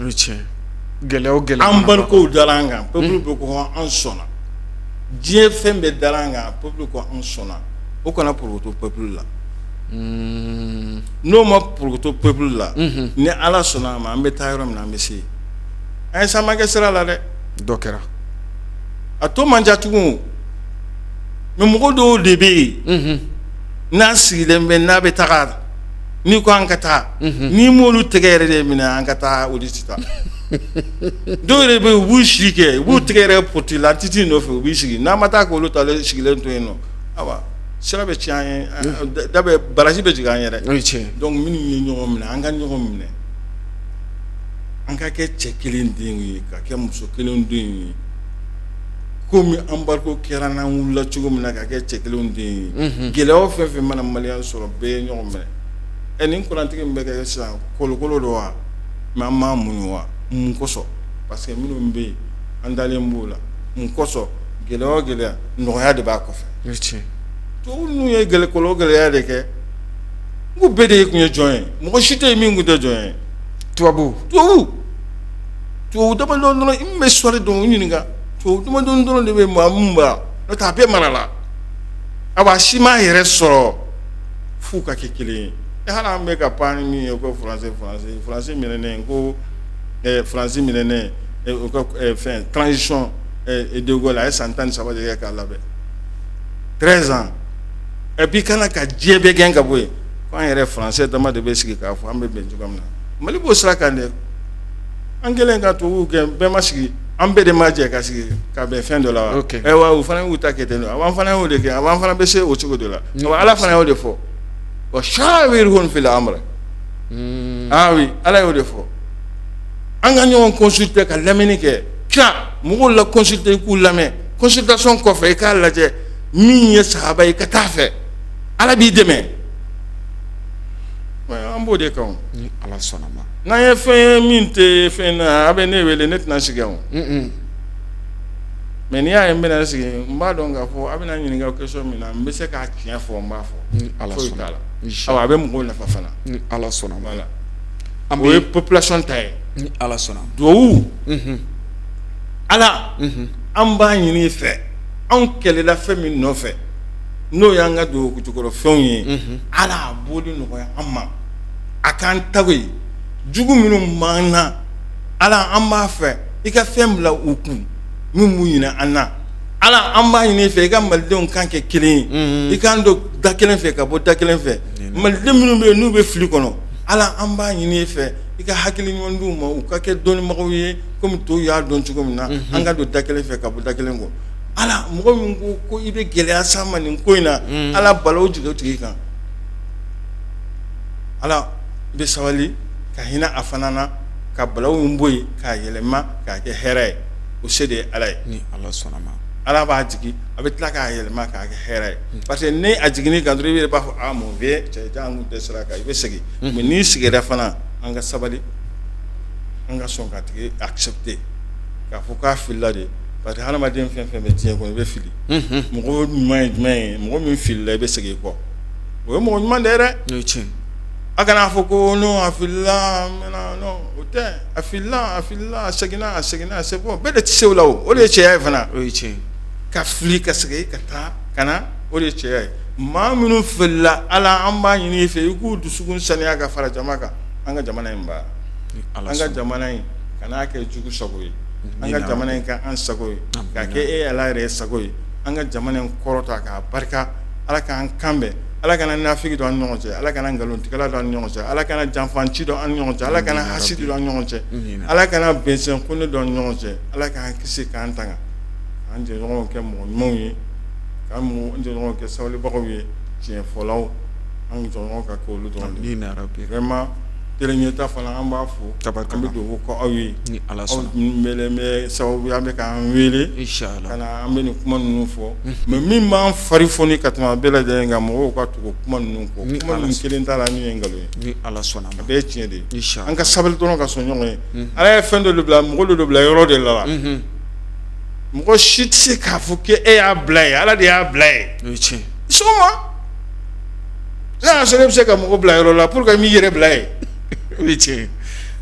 Gɛlɛya gɛlɛya, embargo dara an kan, peuple bɛɛ ko an sɔnna. Diɲɛ fɛn bɛɛ dara an kan, peuple ko an sɔnna. O kana porokoto peuple la. N'o ma porokoto peuple la, ni Ala sɔnna a ma, an bɛ taa yɔrɔ min na, an bɛ se. An ye caman kɛ sira la dɛ. Dɔ kɛra. A to man ca tugun, mais mɔgɔ dɔw de bɛ yen, n'a sigilen bɛ, n'a bɛ taga, n'i ko an ka taa, n'i m'olu tɛgɛ yɛrɛ de minɛ an ka taa, o de tɛ taa. Dɔw yɛrɛ bɛ yen, u b'u si kɛ, u b'u tɛgɛ yɛrɛ poti la titi nɔfɛ, u b'i sigi. N'an ma taa k'olu ta sigilen to yen nɔ, awa sira bɛ tiɲɛ an ye, da bɛ barrage bɛ jigin an yɛrɛ. O ye tiɲɛ. Donc minnu ye ɲɔgɔn minɛ, an ka ɲɔgɔn minɛ, an ka kɛ cɛ kelen den ye, ka kɛ muso kelen den ye. Komi embargo kɛra, n'an wulila cogo min na ka kɛ cɛ kelen den ye, gɛlɛya fɛn fɛn mana malien sɔrɔ, bɛɛ ye ɲɔgɔn minɛ. Ɛ, nin kurantigɛ min bɛ kɛ sisan, kolokolo don wa? Mais an m'a muɲu wa? Mun kosɔn? Parce que minnu bɛ yen, an dalen b'o la. Mun kosɔn? Gɛlɛya o gɛlɛya, nɔgɔya de b'a kɔfɛ. Tubabu ninnu ye kolo gɛlɛya de kɛ. N ko bɛɛ de tun ye jɔn ye, mɔgɔ si tɛ yen min tun tɛ jɔn ye. Tubabu tubabu damadɔ dɔrɔn, n bɛ sɔri dɔn, u ɲininka, tubabu damadɔ dɔrɔn de bɛ maa min b'a n'o tɛ a bɛɛ marala. Awa, si m'a yɛrɛ sɔrɔ f'u ka kɛ kelen ye. E, hali an bɛ ka pan ni min ye ko français, français, français minɛnen, ko français minɛnen, o ka fɛn transition de Gaulle, a ye san 13 de kɛ k'a labɛn, 13 ans. Et puis kana ka diɲɛ bɛɛ gɛn ka bɔ yen, ko an yɛrɛ français dama de bɛ sigi k'a fɔ an bɛ bɛn cogoya min na. Mali b'o sira kan dɛ. An kɛlen ka tubabuw gɛn, bɛɛ ma sigi, an bɛɛ de ma jɛ ka sigi ka bɛn fɛn dɔ la wa? Ayiwa, u fana y'u ta kɛ ten, an fana y'o de kɛ, an fana bɛ se o cogo de la. Ala fana y'o de fɔ, wa shawirhum fil amr. Ah oui, Ala y'o de fɔ, an ka ɲɔgɔn consulter, ka lamɛnni kɛ, kira mɔgɔw la consulter, i k'u lamɛn. Consultation kɔfɛ, i k'a lajɛ min ye sahaba ye, i ka taa fɛ, Ala b'i dɛmɛ. An b'o de kan. Ni Ala sɔnna ma. N'an ye fɛn ye min tɛ fɛn na, a bɛ ne wele, ne tɛna sigi o. Mais n'i y'a ye n bɛna sigi, n b'a dɔn k'a fɔ a bɛna ɲininka question min na, n bɛ se k'a tiɲɛ fɔ, n b'a fɔ. Ni Ala sɔnna. Awa, a bɛ mɔgɔw nafa fana. Ni Ala sɔnna. Voilà. O ye population ta ye. Ni Ala sɔnna. Duwawu. Ala, an b'a ɲini i fɛ, anw kɛlɛla fɛn min nɔfɛ, n'o y'an ka dugu jukɔrɔ fɛnw ye, Ala a bɔli nɔgɔya an ma, a k'an tago ye. Jugu minnu b'an na, Ala, an b'a fɛ i ka fɛn bila u kun min b'u ɲinɛ an na. Ala, an b'a ɲini i fɛ, i ka malidenw kan kɛ kelen ye, i k'an don da kelen fɛ ka bɔ da kelen fɛ. Maliden minnu bɛ yen n'u bɛ fili kɔnɔ, Ala, an b'a ɲini i fɛ, i ka hakili ɲuman d'u ma, u ka kɛ dɔnnibagaw ye komi tɔw y'a dɔn cogo min na, an ka don da kelen fɛ ka bɔ da kelen kɔ. Ala, mɔgɔ min ko ko i bɛ gɛlɛya s'an ma nin ko in na, Ala, balawu jigin o tigi kan. Ala bɛ sabali ka hinɛ a fana na, ka balawu in bɔ yen k'a yɛlɛma k'a kɛ hɛrɛ ye. O se de ye Ala ye. Ni Ala sɔnna ma. Ala b'a jigin, a bɛ tila k'a yɛlɛma k'a kɛ hɛrɛ ye, parce que ni a jiginn'i kan dɔrɔn, i yɛrɛ b'a fɔ ah mon vieux, cɛ an tun tɛ sira kan, i bɛ segin. Mais n'i seginna fana, an ka sabali, an ka sɔn k'a tigi accepter k'a fɔ k'a filila de, parce que hadamaden fɛn fɛn bɛ diɲɛ kɔnɔ, i bɛ fili. Mɔgɔ ɲuman ye jumɛn ye? Mɔgɔ min filila, i bɛ segin i kɔ, o ye mɔgɔ ɲuman de ye dɛ. O ye tiɲɛ. A kana fɔ ko non, a filila, non, o tɛ. A filila, a filila, a seginna, a seginna, c'est bon. Bɛɛ de tɛ se o la, o o de ye cɛya ye fana. O ye tiɲɛ. Ka fili ka segin ka taa ka na, o de ye cɛya ye. Maa minnu filila, Ala, an b'a ɲini i fɛ, i k'u dusukun saniya ka fara jama kan. An ka jamana in baara, an ka jamana in kan'a kɛ jugu sago ye, an ka jamana in kɛ an sago ye, k'a kɛ e Ala yɛrɛ sago ye. An ka jamana in kɔrɔta k'a barika. Ala k'an kan bɛn. Ala kana nafigi don an ni ɲɔgɔn cɛ. Ala kana nkalontigɛla don an ni ɲɔgɔn cɛ. Ala kana janfanci don an ni ɲɔgɔn cɛ. Ala kana hasidi don an ni ɲɔgɔn cɛ. Ala kana bɛnsɛn ko don an ni ɲɔgɔn cɛ. Ala k'an kisi k'an tanga, k'an jɛɲɔgɔnw kɛ mɔgɔ ɲumanw ye, k'an jɛɲɔgɔnw kɛ sabalibagaw ye, tiɲɛfɔlaw, an jɛɲɔgɔnw ka kɛ olu dɔrɔn de ye. Vraiment, Télé Ɲɛta fana, an b'a fo, an bɛ dugawu kɛ aw ye. Ni Ala sɔnna. Aw bɛ sababu an bɛ k'an wele ka na, an bɛ nin kuma ninnu fɔ. Mais min b'an fari foni ka tɛmɛ a bɛɛ lajɛlen kan, mɔgɔw ka tugu kuma ninnu kɔ. Kuma ninnu kelen t'a la min ye nkalon ye. Ni Ala sɔnna. A bɛɛ ye tiɲɛ de ye. An ka sabali dɔrɔn ka sɔn ɲɔgɔn ye. Ala ye fɛn dɔ de bila, mɔgɔ dɔ de bila yɔrɔ de la. Mɔgɔ si tɛ se k'a fɔ k'e y'a bila yen, Ala de y'a bila yen. O ye tiɲɛ. Sɔgɔma n'a y'a sɔrɔ e bɛ se ka mɔgɔ bila yɔrɔ la, pour que i m'i yɛrɛ bila yen. O ye tiɲɛ.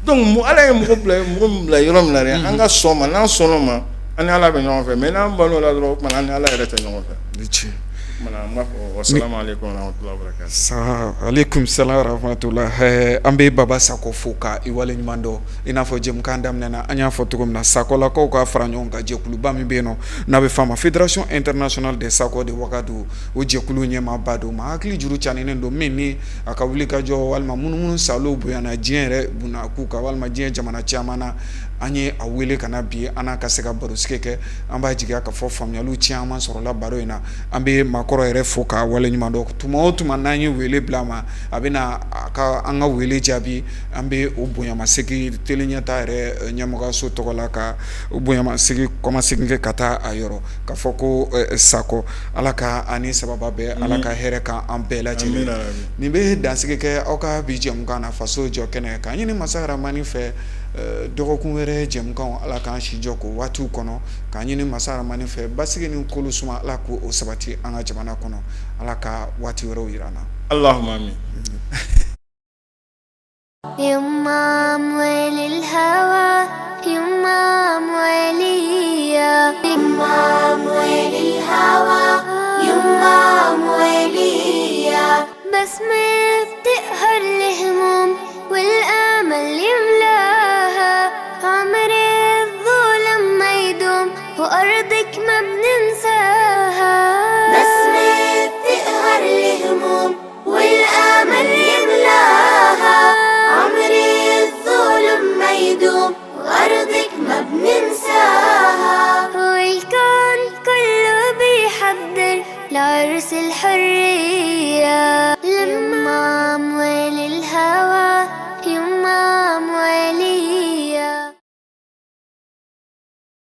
Donc Ala ye mɔgɔ bila, mɔgɔ min bila yɔrɔ min na dɛ, an ka sɔn ma. N'an sɔnn'o ma, an ni Ala bɛ ɲɔgɔn fɛ. Mais n'an ban'o la dɔrɔn, o tuma an ni Ala yɛrɛ tɛ ɲɔgɔn fɛ. O ye tiɲɛ. O tuma an b'a fɔ wasalamu aleykum warahmatulahi wabarakatuh. Aleykum salam warahmatulahi. An bɛ Baba Sakɔ fo ka i waleɲuman dɔn. I n'a fɔ jɛmukan daminɛ na, an y'a fɔ cogo min na, Sakɔlakaw ka fara ɲɔgɔn kan jɛkuluba min bɛ yen nɔ, n'a bɛ f'a ma Fédération internationale des Sakɔ de Wagadu, o jɛkulu ɲɛmaaba don. Maa hakili juru caninen don min ni a ka wuli ka jɔ walima munumunu salo bonyana diɲɛ yɛrɛ bunakun kan walima diɲɛ jamana caman na. An ye a wele ka na bi, an n'a ka se ka barosigi kɛ. An b'a jigiya ka fɔ faamuyaliw caman sɔrɔla baro in na. An bɛ maakɔrɔ yɛrɛ fo k'a waleɲuman dɔn. Tuma o tuma n'an ye wele bila a ma, a bɛna a ka an ka wele jaabi. An bɛ o bonyamasegin Télé Ɲɛta yɛrɛ ɲɛmɔgɔso tɔgɔ la, ka o bonyamasegin kɔmasegin kɛ ka taa a yɔrɔ k'a fɔ ko Sakɔ, Ala ka ani sababa bɛɛ, Ala ka hɛrɛ kan an bɛɛ lajɛlen. Nin bɛ dansigi kɛ aw ka bi jɛmukan na, Faso jɔ kɛnɛ k'a ɲini Masa Rahamani fɛ, dɔgɔkun wɛrɛ jɛmukan, Ala k'an si jɔ k'o waatiw kɔnɔ, k'a ɲini Masa Rahamani fɛ, basigi ni kolo suma, Ala k'o sabati an ka jamana kɔnɔ. Ala ka waati wɛrɛw jira an na. Allahumma amin.